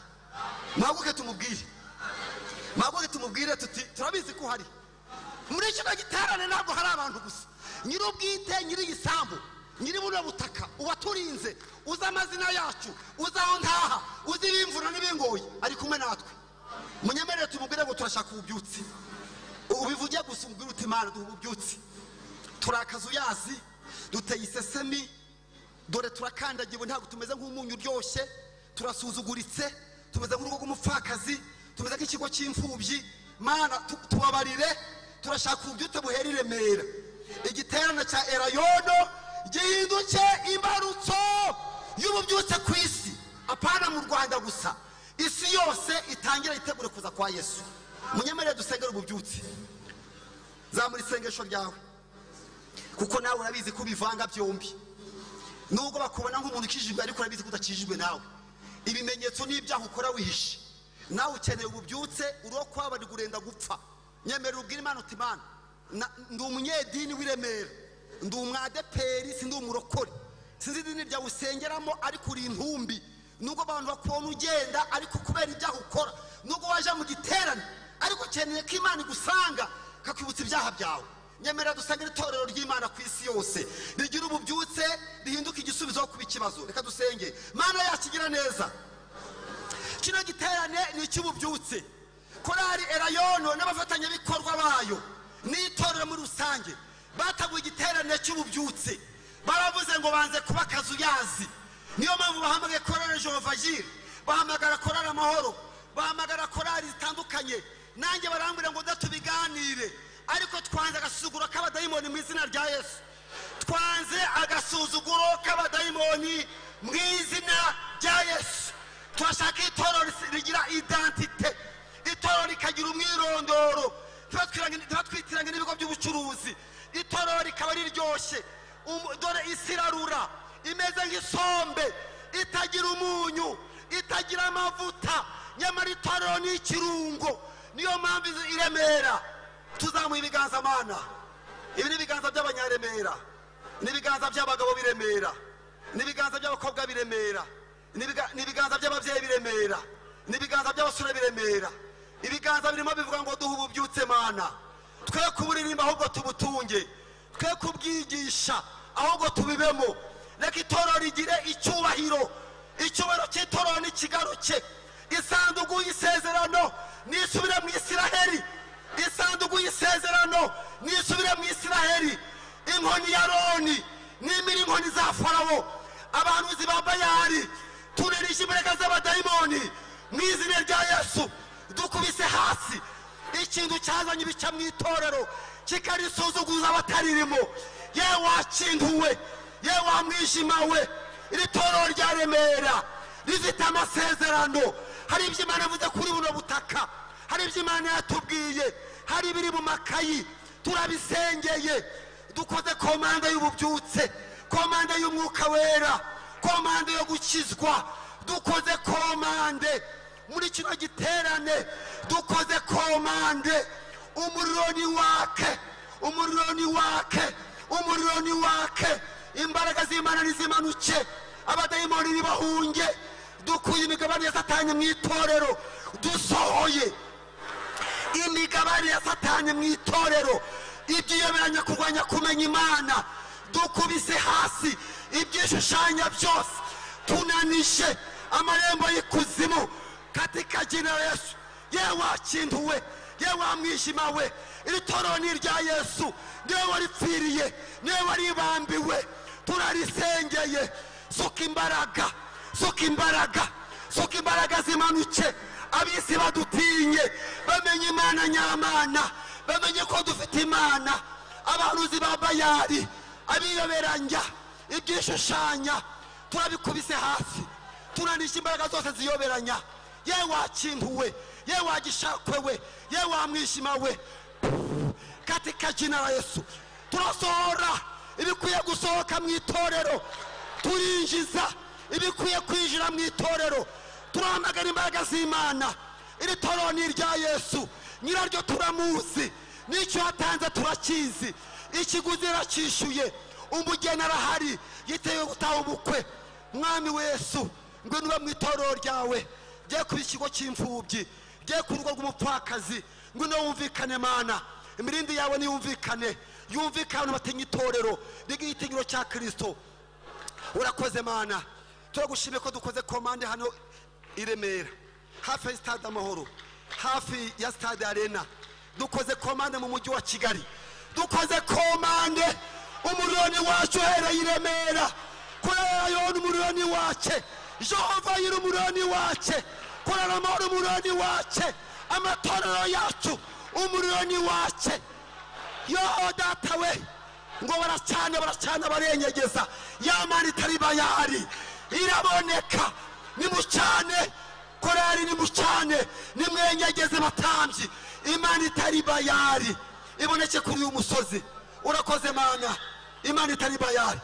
Muhaguruke tumubwire, muhaguruke tumubwire tuti turabizi ko uhari. Muri kino giterane ntabwo hari abantu gusa. Nyir'ubwite, nyiri igisambu, nyiri buno butaka, uwaturinze, uzi amazina yacu, uzi aho ntaha, uzi ibimvura n'ibingoyi, ari kumwe natwe. Munyemerere tumubwire ngo turashaka ububyutse. Ubivuge gusa, umubwire uti Imana duha ububyutse, turakaza uyazi, duteye isesemi, dore turakandagiwe, ntabwo tumeze nk'umunyu uryoshye, turasuzuguritse, tumeze nk'urugo rw'umupfakazi, tumeze nk'ikigo cy'imfubyi. Mana tubabarire, turashaka ububyutse buhera i Remera. Igiterane cya Elayono gihinduke imbarutso y'ububyutse ku isi, apana mu Rwanda gusa, isi yose itangira yitegure kuza kwa Yesu. Munyemerere dusengere ububyutse. Zamura isengesho ryawe, kuko nawe urabizi ko ubivanga byombi. Nubwo bakubona nk'umuntu ukijijwe, ariko urabizi ko udakijijwe nawe. Ibimenyetso n'ibyaha ukora wihishe. Nawe ukeneye ububyutse, uriho kwabarirwa urenda gupfa. Nyemerera ubwire Imana uti Imana, ndi umunyedini w'i Remera, ndi umwadeperi, sindi umurokore, sinzi idini ryawe usengeramo, ariko uri intumbi. Nubwo abantu bakubona ugenda, ariko kubera ibyaha ukora, nubwo waje mu giterane, ariko ukeneye ko Imana igusanga ikakwibutsa ibyaha byawe. Nyemerera dusangire itorero ry'Imana ku isi yose rigira ububyutse, rihinduka igisubizo kuba ikibazo. Reka dusenge. Mana yacu igira neza, kino giterane ni icy'ububyutse. Korali Elayono n'abafatanyabikorwa bayo n'itorero muri rusange bataguye igiterane cy'ububyutse. Baravuze ngo banze kuba akazuyazi. Niyo mpamvu bahamagaye korali Jehova Jireh, bahamagara korali Amahoro, bahamagara korali zitandukanye. Nanjye barambwira ngo ndatubiganire, ariko twanze agasuzuguro k'abadayimoni mu izina rya Yesu. Twanze agasuzuguro k'abadayimoni mu izina rya Yesu. Turashaka itorero rigira identite, itorero rikagira umwirondoro, ntibatwitiranye n'ibigo by'ubucuruzi, itorero rikaba riryoshye. Dore isi irarura, imeze nk'isombe itagira umunyu, itagira amavuta, nyamara itorero ni ikirungo. Niyo mpamvu i Remera tuzamuye ibiganza. Mana, ibi ni ibiganza by'abanyaremera, ni ibiganza by'abagabo b'i Remera, ni ibiganza by'abakobwa b'i Remera, ni ibiganza by'ababyeyi b'i Remera, ni ibiganza by'abasore b'i Remera. Ibiganza birimo bivuga ngo duhe ububyutse Mana. Twe kuburirimba ahubwo tubutunge, twe kubwigisha ahubwo tubibemo. Reka itorero rigire icyubahiro, icyubahiro cy'itorero nikigaruke. Isanduku y'isezerano nisubire mu Isiraheli, isanduku y'isezerano nisubire mu Isiraheli. Inkoni ya Aroni nimira inkoni za Farawo, abahanuzi ba Bayali tunerisha imbaraga z'abadayimoni mu izina rya Yesu. Dukubise hasi ikintu cyazanye ibica mu itorero kikarisuzuguza abataririmo. Ye wakintuwe, ye wa mwijima we, iri torero rya Remera rifite amasezerano. Hari ibyo Imana yavuze kuri buno butaka, hari ibyo Imana yatubwiye, hari ibiri mu makayi, turabisengeye. Dukoze komande y'ububyutse, komande y'umwuka wera, komande yo gukizwa. Dukoze komande muri kino giterane, dukoze komande. Umuriro ni wake, umuriro ni wake, umuriro ni wake. Imbaraga z'Imana nizimanuke, abadayimoni nibahunge. Dukuye imigabane ya Satani mu itorero, dusohoye imigabane ya Satani mu itorero. Ibyiyoberanya kurwanya kumenya Imana dukubise hasi, ibyishushanya byose tunanishe amarembo y'ikuzimu katika jina la Yesu. Ye wakintuwe, ye wa mwijima we, iri torero ni irya Yesu, niwe waripfiriye, niwe waribambiwe. Turarisengeye. Suka imbaraga, suka imbaraga, suka imbaraga zimanuke. Ab'isi badutinye, bamenye Imana nyamana, bamenye ko dufite Imana. Abahanuzi ba Bayali, abiyoberanya, ibyishushanya turabikubise hasi, tunanisha imbaraga zose ziyoberanya. Ye wakintuwe, ye wagishakwe we, ye wa mwijima we, katika jina la Yesu. Turasohora ibikwiye gusohoka mu itorero, turinjiza ibikwiye kwinjira mu itorero. Turahamagara imbaraga z'Imana. Iri torero ni irya Yesu, nyiraryo turamuzi, n'icyo yatanze turakizi, ikiguzi aracyishyuye, umugeni arahari yiteguye gutaha ubukwe. Mwami Yesu, ngwino ube mu itorero ryawe, rye kuba ikigo cy'imfubyi, rye ku rugo rw'umupfakazi. Ngwino wumvikane Mana, imirindi yawe niyumvikane, yumvikane batinya itorero ry'igitinyiro cya Kristo. Urakoze Mana, turagushimiye ko dukoze komande hano i Remera, hafi ya stade Amahoro, hafi ya stade Arena. Dukoze komande mu mujyi wa Kigali, dukoze komande. Umuriro ni wacu uhereye i Remera, kuri Elayono umuriro ni wace, Jehova Jireh umuriro ni wace, kuri Amahoro umuriro ni wace, amatorero yacu umuriro ni wace. Yo data we, ngo baracana, baracana, barenyegeza. Ya Mana itari Bayali iraboneka. Nimucane korali, nimucane, nimwenyegeze batambyi. Imana itari Bayali iboneke kuri uyu musozi. Urakoze Mana, Imana itari Bayali.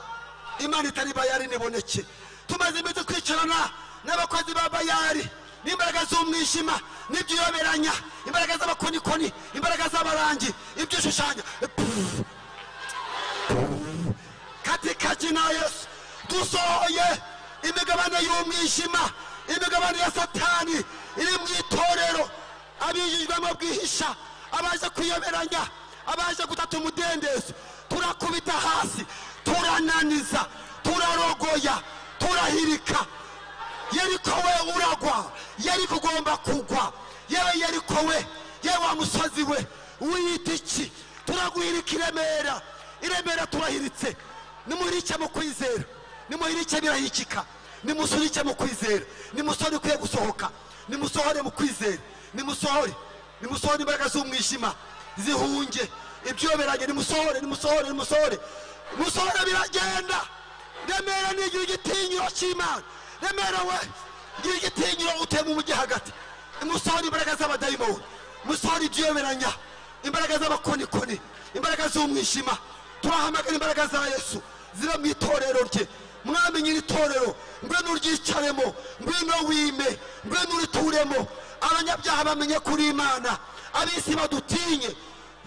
Imana itari Bayari niboneke. Tumaze iminsi twicarana n'abakozi ba Bayari n'imbaraga z'umwijima n'ibyiyoberanya, imbaraga z'abakonikoni, imbaraga z'abarangi, ibyishushanya. Katika jina Yesu dusohoye imigabane y'umwijima, imigabane ya Satani iri mu itorero, abijijwemo bwihisha, abaje kuyoberanya, abaje gutata umudendezo. Turakubita hasi, turananiza, turarogoya, turahirika. Yeriko we uragwa, Yeriko ugomba kugwa. Yewe Yeriko we, yewe wa musozi we, wiyita iki? Turaguhirika i Remera, i Remera turahiritse. Nimuhirike mu kwizera, nimuhirike birahikika, nimusunike mu kwizera, nimusore ukwiye gusohoka, nimusohore mu kwizera, nimusohore, nimusohore imbaraga z'umwijima zihunge ibyoberanye, nimusohore, nimusohore, nimusohore, musohore biragenda. Remera nigira igitinyiro cy'Imana. Remera we gira igitinyiro utuye mu mujyi hagati. Musohore imbaraga z'abadayimoni, musohore ibyoberanya, imbaraga z'abakonikoni, imbaraga z'umwijima. Turahamagara imbaraga za Yesu ziba mu itorero rye. Mwami nyiri itorero, ngwino uryicaremo, ngwino wime, ngwino urituremo. Abanyabyaha bamenye kuri Imana, ab'isi badutinye.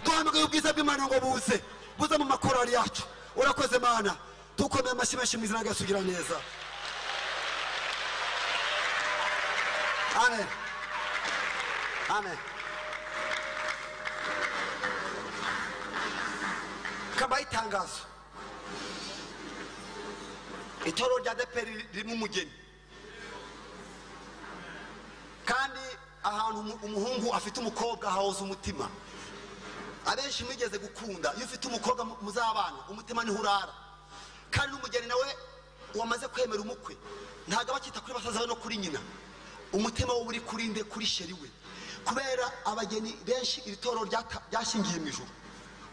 Duhamagaye ubwiza bw'Imana ngo buze, buze mu makorali yacu. Urakoze Mana, tukomeye amashyi menshi mu izina rya Yesu, ugira neza. Amen. Amen. Kabaye itangazo. Itorero rya ADEPR ririmo umugeni, kandi ahantu umuhungu afite umukobwa hahoza umutima. Abenshi mwigeze gukunda, iyo ufite umukobwa muzabana umutima niho urara. Kandi n'umugeni nawe wamaze kwemera umukwe ntabwo aba akita kuri basaza be no kuri nyina, umutima we uri kuri nde? Kuri sheri we. Kubera abageni benshi iri torero ryashingiye mu ijuru.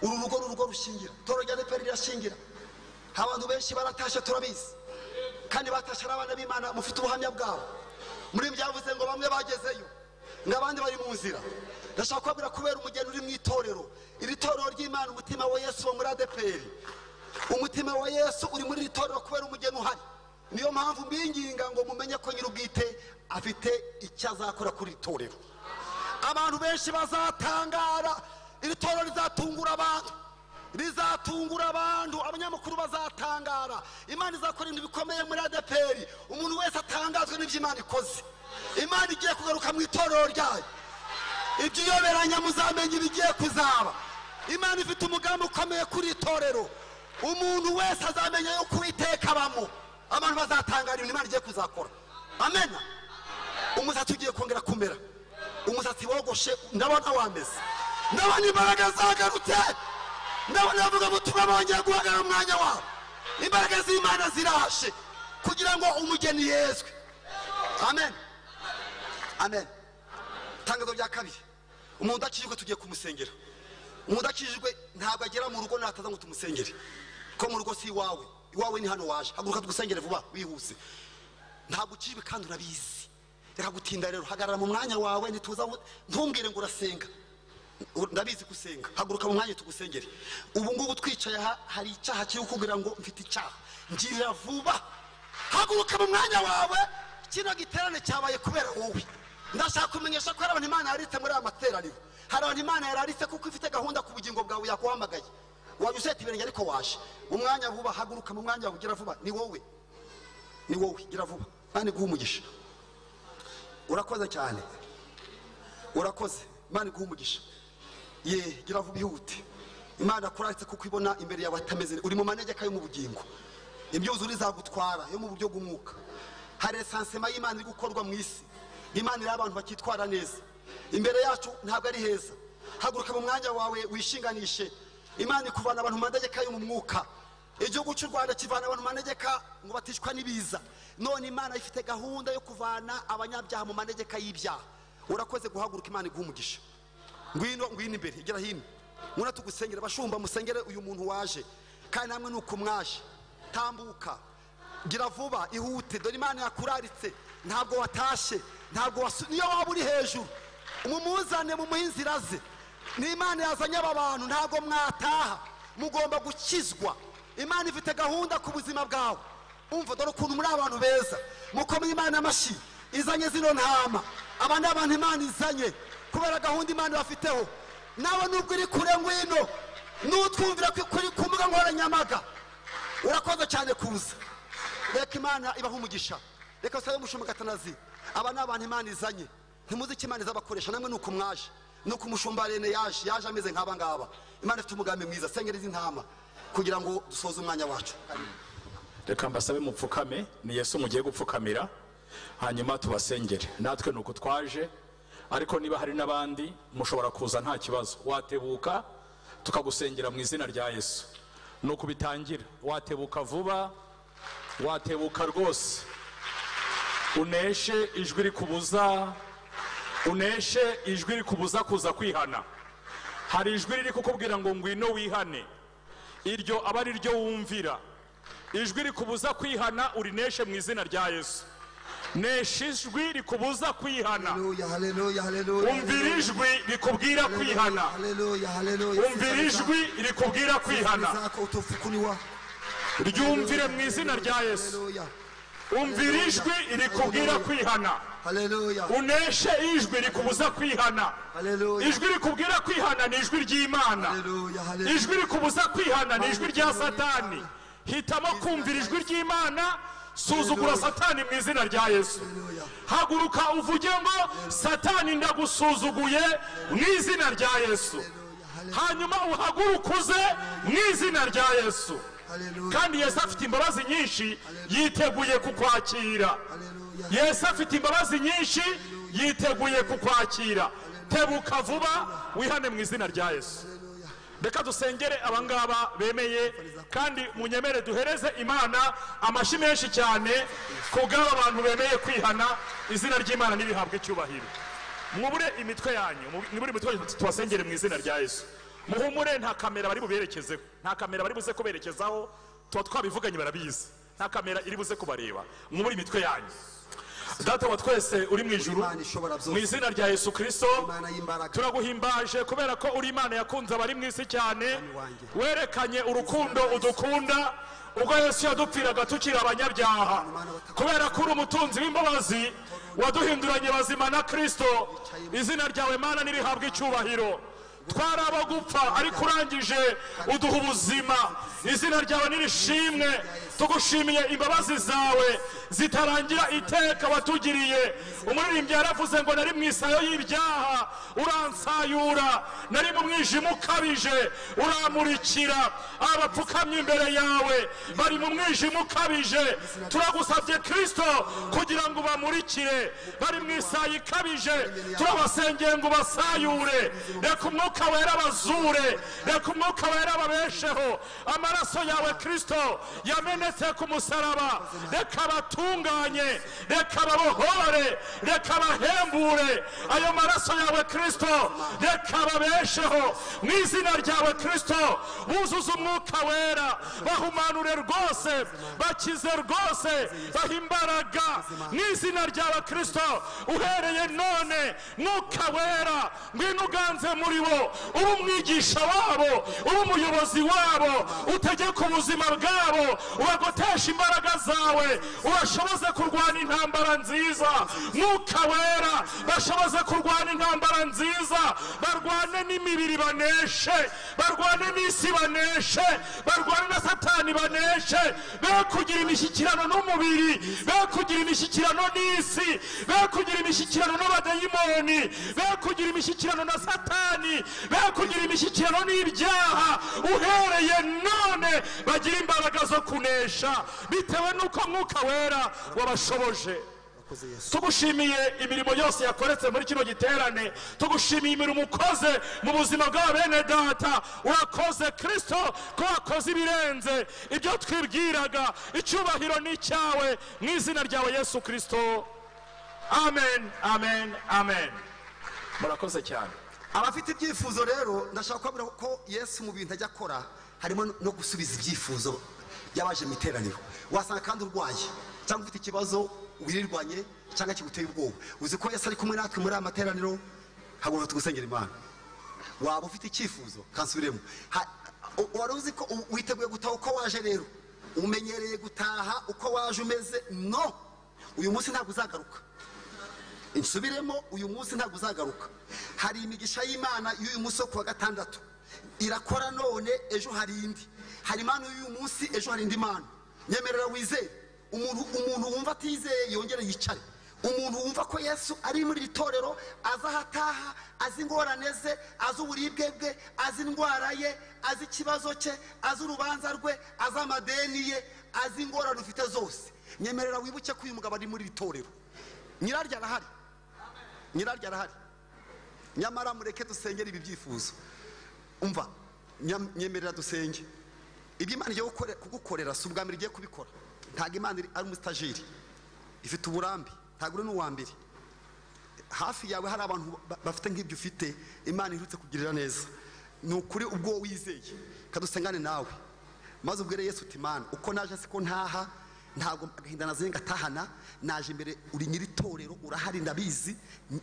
Uru rugo ni urugo rushingira, itorero rya ADEPR rirashingira. Abantu benshi baratashe turabizi, kandi batashe ari abana b'Imana, mufite ubuhamya bwabo. Muri byavuze ngo bamwe bagezeyo ngo abandi bari mu nzira. Ndashaka kubabwira kubera umugeni uri mu itorero, iri torero ry'Imana, umutima wa Yesu wo muri ADEPR, umutima wa Yesu uri muri iri torero kubera umugeni uhari. Niyo mpamvu mbinginga ngo mumenye ko nyir'ubwite afite icyo azakora kuri iri torero. Abantu benshi bazatangara, iri torero rizatungura abantu, rizatungura abantu, abanyamakuru bazatangara. Imana izakora ibintu bikomeye muri ADEPR. Umuntu wese atangazwe n'ibyo Imana ikoze. Imana igiye kugaruka mu itorero ryayo. Ibyiyoberanya muzamenye ibigiye kuzaba. Imana ifite umugambi ukomeye kuri itorero. Umuntu wese azamenya yuko Uwiteka abamo. Abantu bazatangara ibintu Imana igiye kuzakora. Amen. Umusatsi ugiye kongera kumera, umusatsi wogoshe ndabona wameze, ndabona imbaraga zagarutse, ndabona bavuga ubutumwa bongeye guhagarara umwanya wabo. Imbaraga z'Imana zirashe kugira ngo umugeni yezwe. Amen. Amen. Itangazo rya kabiri, umuntu udakijijwe tugiye kumusengera. Umuntu udakijijwe ntabwo agera mu rugo nataza ngo tumusengere, ko mu rugo si iwawe, iwawe ni hano waje. Haguruka tugusengere vuba wihuse. Ntabwo ukijijwe kandi urabizi. Reka gutinda rero, hagarara mu mwanya wawe, ntituza ntumbwire ngo urasenga. Ndabizi gusenga, haguruka mu mwanya tugusengere. Ubu ngubu twicaye aha, hari icyaha kiri kukubwira ngo mfite icyaha, ngirira vuba. Haguruka mu mwanya wawe, kino giterane cyabaye kubera wowe. Ndashaka kumenyesha ko hari abantu Imana yararitse muri aya materaniro. Hari abantu Imana yararitse kuko ifite gahunda ku bugingo bwawe yaguhamagaye. Wajya useta ibirenge ariko waje. Mu mwanya vuba, haguruka mu mwanya wawe, gira vuba. Ni wowe, ni wowe, gira vuba. Imana iguhe umugisha. Urakoze cyane, urakoze. Imana iguhe umugisha. Ye, gira vuba ihute. Imana kuraritse kuko ibona imbere yawe atameze, uri mu manegeka yo mu bugingo. Imyuzure izagutwara yo mu buryo bw'umwuka. Hari esansema y'Imana iri gukorwa mu isi. Imana iri abantu bakitwara neza. Imbere yacu ntabwo ari heza. Haguruka mu mwanya wawe wishinganishe. Imana ikuvana abantu mu manegeka yo mu mwuka. Igihugu cy'u Rwanda kivana abantu mu manegeka ngo batishwa n'ibiza. None Imana ifite gahunda yo kuvana abanyabyaha mu manegeka y'ibyaha. Urakoze guhaguruka, Imana iguhe umugisha. Ngwino, ngwino imbere, igera hino. Ngwino tugusengere, bashumba musengere uyu muntu waje. Kandi namwe nuko mwaje. Tambuka, gira vuba, ihute. Dore Imana yakuraritse, ntabwo watashe, ntabwo niyo waba uri hejuru, mumuzane mumuhe inzira ze. Ni Imana yazanye aba bantu, ntabwo mwataha, mugomba gukizwa. Imana ifite gahunda ku buzima bwawe. Umva dore ukuntu muri abantu beza, mukomeye Imana amashyi izanye zino ntama. Aba ni abantu Imana izanye kubera gahunda Imana bafiteho. Nawe nubwo uri kure ngwino, nutwumvira kuri ku mbuga nkoranyambaga, urakoze cyane kuza. Reka Imana ibahe umugisha. Reka usabe umushumba Gatanazi. Aba ni abantu Imana izanye, ntimuzi icyo Imana izabakoresha. Namwe nuko mwaje, nuko umushumba Rene yaje ameze nk'aba ngaba. Imana ifite umugambi mwiza. Sengera izi ntama kugira ngo dusoze umwanya wacu. Reka mbasabe mupfukame, ni Yesu mugiye gupfukamira, hanyuma tubasengere. Natwe nuko twaje, ariko niba hari n'abandi mushobora kuza nta kibazo. Watebuka tukagusengera mu izina rya Yesu. Nuko bitangira, watebuka vuba, watebuka rwose. Uneshe ijwi rikubuza, uneshe ijwi rikubuza kuza kwihana. Hari ijwi riri kukubwira ngo ngwino wihane, iryo aba ari ryo wumvira. Ijwi rikubuza kwihana urineshe mu izina rya Yesu. Nesha ijwi rikubuza kwihana. Haleluya, haleluya, haleluya. Umvira ijwi rikubwira kwihana. Haleluya, haleluya. Umvira ijwi rikubwira kwihana. Ryumvire mu izina rya Yesu. Umvira ijwi rikubwira kwihana. Haleluya. Uneshe ijwi rikubuza kwihana. Haleluya. Ijwi rikubwira kwihana ni ijwi ry'Imana. Haleluya, haleluya. Ijwi rikubuza kwihana ni ijwi rya Satani. Hitamo kumvira ijwi ry'Imana, suzugura Satani mu izina rya Yesu. Haguruka uvuge ngo Satani ndagusuzuguye mu izina rya Yesu. Hanyuma uhaguruke uze mu izina rya Yesu. Kandi Yesu afite imbabazi nyinshi, yiteguye kukwakira. Yesu afite imbabazi nyinshi, yiteguye kukwakira. Tebuka vuba wihane mu izina rya Yesu. Reka dusengere abangaba bemeye, kandi munyemere duhereze Imana amashyi menshi cyane kubw'aba bantu bemeye kwihana. Izina ry'Imana nirihabwe icyubahiro. Mwubure imitwe yanyu, mwubure imitwe tubasengere mu izina rya Yesu. Muhumure, nta kamera bari buberekezeho, nta kamera bari buze kuberekezaho, tuba twabivuganye barabizi, nta kamera iri buze kubareba. Mwubure imitwe yanyu. Data wa twese uri mu ijuru, mu izina rya Yesu Kristo turaguhimbaje kubera ko uri Imana yakunze abari mu isi cyane. Werekanye urukundo udukunda ubwo Yesu yadupfiraga tukiri abanyabyaha. Kubera ko uri umutunzi w'imbabazi waduhinduranye bazima na Kristo, izina ryawe Mana nirihabwe icyubahiro. Twari abagupfa ariko urangije uduha ubuzima. Izina ryawe nirishimwe. Tugushimiye imbabazi zawe zitarangira iteka watugiriye. Umuririmbyi yaravuze ngo nari mu isayo y'ibyaha uransayura, nari mu mwijima ukabije uramurikira. Abapfukamye imbere yawe bari mu mwijima ukabije, turagusabye Kristo kugira ngo ubamurikire. Bari mu isayo ikabije, turabasengeye ngo ubasayure. Reka umwuka wera bazure, reka umwuka wera babesheho. Amaraso yawe Kristo yamenetse ku musaraba, reka batunganye, reka babohore, reka bahembure. Ayo maraso yawe Kristo reka babesheho mu izina ryawe Kristo. Buzuze umwuka wera, bahumanure rwose, bakize rwose, bahe imbaraga mu izina ryawe Kristo. Uhereye none mwuka wera ngwino uganze muri bo, ube umwigisha wabo, ube umuyobozi wabo, utegeke ubuzima bwabo, ubagoteshe imbaraga zawe, ubashoboze kurwana intambara nziza. Mwuka wera bashoboze kurwana intambara nziza, barwane n'imibiri baneshe, barwane n'isi baneshe, barwane na Satani baneshe. Be kugira imishyikirano n'umubiri, be kugira imishyikirano n'isi, be kugira imishyikirano n'abadayimoni, be kugira imishyikirano na Satani, be kugira imishyikirano n'ibyaha. Uhereye none bagira imbaraga zo kunesha bitewe n'uko mwuka wera wabashoboje. Tugushimiye imirimo yose yakoretse muri kino giterane, tugushimiye imirimo ukoze mu buzima bwa bene data. Urakoze Kristo ko wakoze ibirenze ibyo twibwiraga. Icyubahiro ni icyawe mu izina ryawe Yesu Kristo. Amen, amen, amen. Murakoze cyane. Abafite ibyifuzo rero ndashaka kubabwira ko Yesu mu bintu ajya akora harimo no gusubiza ibyifuzo by'abaje mu iteraniro. Wasanga kandi urwaye cyangwa ufite ikibazo wirirwanye cyangwa kiguteye ubwoba, uzi ko Yesu ari kumwe natwe muri aya materaniro. Haguruka tugusengera Imana. Waba ufite icyifuzo, kansubiremo. Wari uzi ko witeguye gutaha uko waje, rero umenyereye gutaha uko waje umeze. No, uyu munsi ntabwo uzagaruka. Insubiremo, uyu munsi ntabwo uzagaruka. Hari imigisha y'Imana y'uyu munsi wo kuwa gatandatu irakora none, ejo hari indi. Hari impano y'uyu munsi, ejo hari indi mpano. Nyemerera wizere. Umuntu wumva atizeye yongere yicare. Umuntu wumva ko Yesu ari muri iri torero, azi aho ataha, azi ingorane ze, azi uburibwe bwe, azi indwara ye, azi ikibazo cye, azi urubanza rwe, azi amadeni ye, azi ingorane ufite zose. Nyemerera wibuke ko uyu mugabo ari muri iri torero. Nyiraryo arahari, nyiraryo arahari. Nyamara mureke dusengere ibi byifuzo. Umva, nyemerera dusenge. Ibyo Imana igiye kugukorera si ubwa mbere igiye kubikora. Ntabwo Imana ari umustajeri, ifite uburambe, ntabwo uri n'uwa mbere. Hafi yawe hari abantu bafite nk'ibyo ufite, Imana iherutse kugirira neza. Ni ukuri ubwo wizeye, kadusengane nawe, maze ubwire Yesu uti: Mana, uko naje siko ntaha, ntabwo agahinda nazenga ngatahana, naje imbere, uri nyiri torero, urahari ndabizi,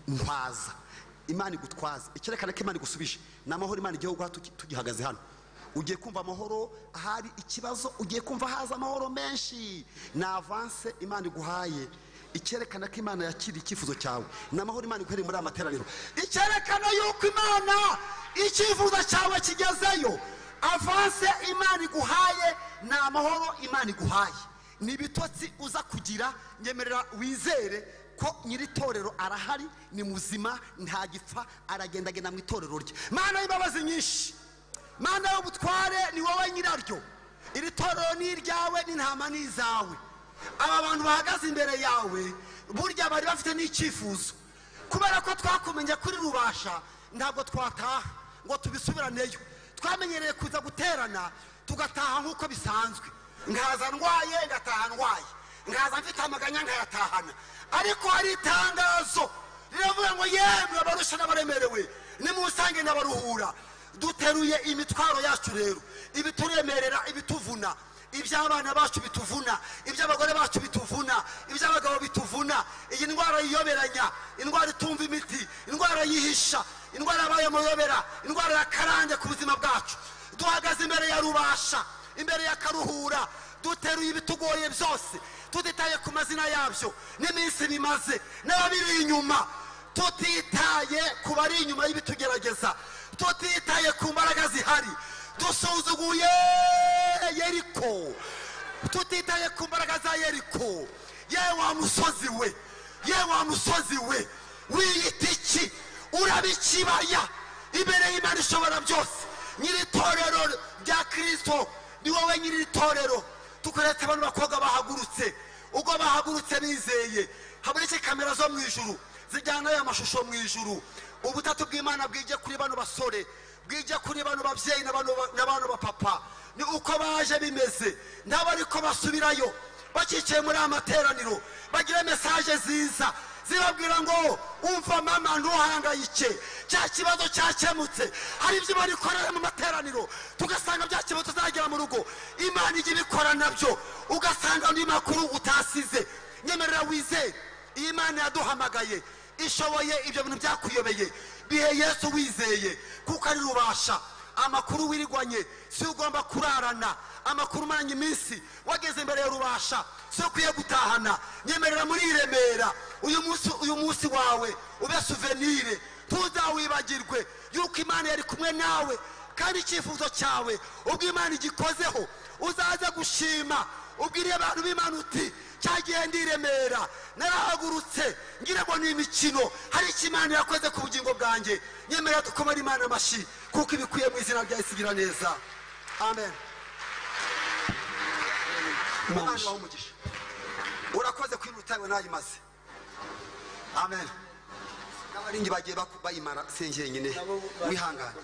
ntwaza. Imana igutwaza. Icyerekana ko Imana igusubije ni amahoro Imana igiye guha tugihagaze hano. Ugiye kumva amahoro ahari ikibazo, ugiye kumva haza amahoro menshi. Ni avance Imana iguhaye. Icyerekana ko Imana yakiriye icyifuzo cyawe ni amahoro Imana iguhereye muri aya materaniro. Icyerekana yuko Imana icyifuzo cyawe kigezeyo, avance Imana iguhaye ni amahoro Imana iguhaye. Ni ibitotsi uza kugira. Nyemerera wizere ko nyiri torero arahari, ni muzima, ntagipfa, aragendagenda mu itorero rye. Mana y'imbabazi nyinshi, Mana y'ubutware, ni wowe nyiraryo. Iri torero ni iryawe, n'intama ni izawe. Aba bantu bahagaze imbere yawe burya bari bafite n'icyifuzo. Kubera ko twakumenye kuri Rubasha, ntabwo twataha ngo tubisubiraneyo. Twamenyereye kuza guterana tugataha nk'uko bisanzwe. Nkaza ndwaye ngataha ndwaye, nkaza mfite amaganya nkayatahana. Ariko hari itangazo riravuga ngo: yemwe abarusha n'abaremerewe, nimusange n'abaruhura. Duteruye imitwaro yacu rero, ibituremerera, ibituvuna, iby'abana bacu bituvuna, iby'abagore bacu bituvuna, iby'abagabo bituvuna, iyi ndwara yiyoberanya, indwara itumva imiti, indwara yihisha, indwara yabaye muyobera, indwara ya karande ku buzima bwacu. Duhagaze imbere ya Rubasha, imbere ya Karuhura, duteruye ibitugoye byose, tutitaye ku mazina yabyo n'iminsi bimaze n'ababiri inyuma, tutitaye ku bari inyuma y'ibitugerageza, tutitaye ku mbaraga zihari. Dusuzuguye Yeriko, tutitaye ku mbaraga za Yeriko. Ye wa musozi we, ye wa musozi we, wiyita iki? Uraba ikibaya imbere y'Imana ishobora byose. Nyiri itorero rya Kristo, ni wowe nyiri itorero. Tukoretse abantu bakobwa bahagurutse, ubwo bahagurutse bizeye, haboneke kamera zo mu ijuru zijyana aya mashusho mu ijuru. Ubutatu bw'Imana bwije kuri bano basore, bwije kuri bano babyeyi n'abano bapapa. Ni uko baje bimeze, nabo ariko basubirayo bakicaye muri aya materaniro, bagira message ziza zibabwira ngo: umva mama, ntuhangayike, cya kibazo cyakemutse. Hari ibyo barikorera mu materaniro, tugasanga bya kibazo tuzagera mu rugo Imana ijya ibikora nabyo, ugasanga andi makuru utasize. Nyemerera wizere, iyi Mana yaduhamagaye ishoboye ibyo bintu byakuyobeye. Bihe Yesu wizeye, kuko ari Rubasha. Amakuru wirigwanye si ugomba kurarana, amakuru umaranye iminsi wageze imbere ya Rubasha si ukwiye gutahana. Nyemerera muri Remera uyu munsi, uyu munsi wawe ube souvenir, ntuzawibagirwe yuko Imana yari kumwe nawe, kandi icyifuzo cyawe ubwo Imana igikozeho uzaza gushima, ubwiriye abantu b'Imana uti: cyagiye ndi Remera narahagurutse ngira ngo ni imikino, hari icyo Imana yakoze ku bugingo bwanjye. Nyemerera dukomere Imana amashyi kuko ibikwiye mu izina rya Yesu. Igira neza, amen. Imana ibahe umugisha. Urakoze kwiruta nayimaze, amen. N'abaringi bagiye bayimara sengenyine, wihangane.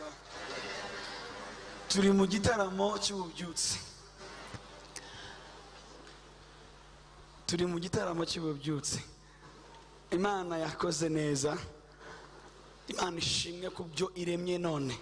Turi mu gitaramo cy'ububyutse, turi mu gitaramo cy'ububyutse. Imana yakoze neza, Imana ishimwe ku byo iremye none.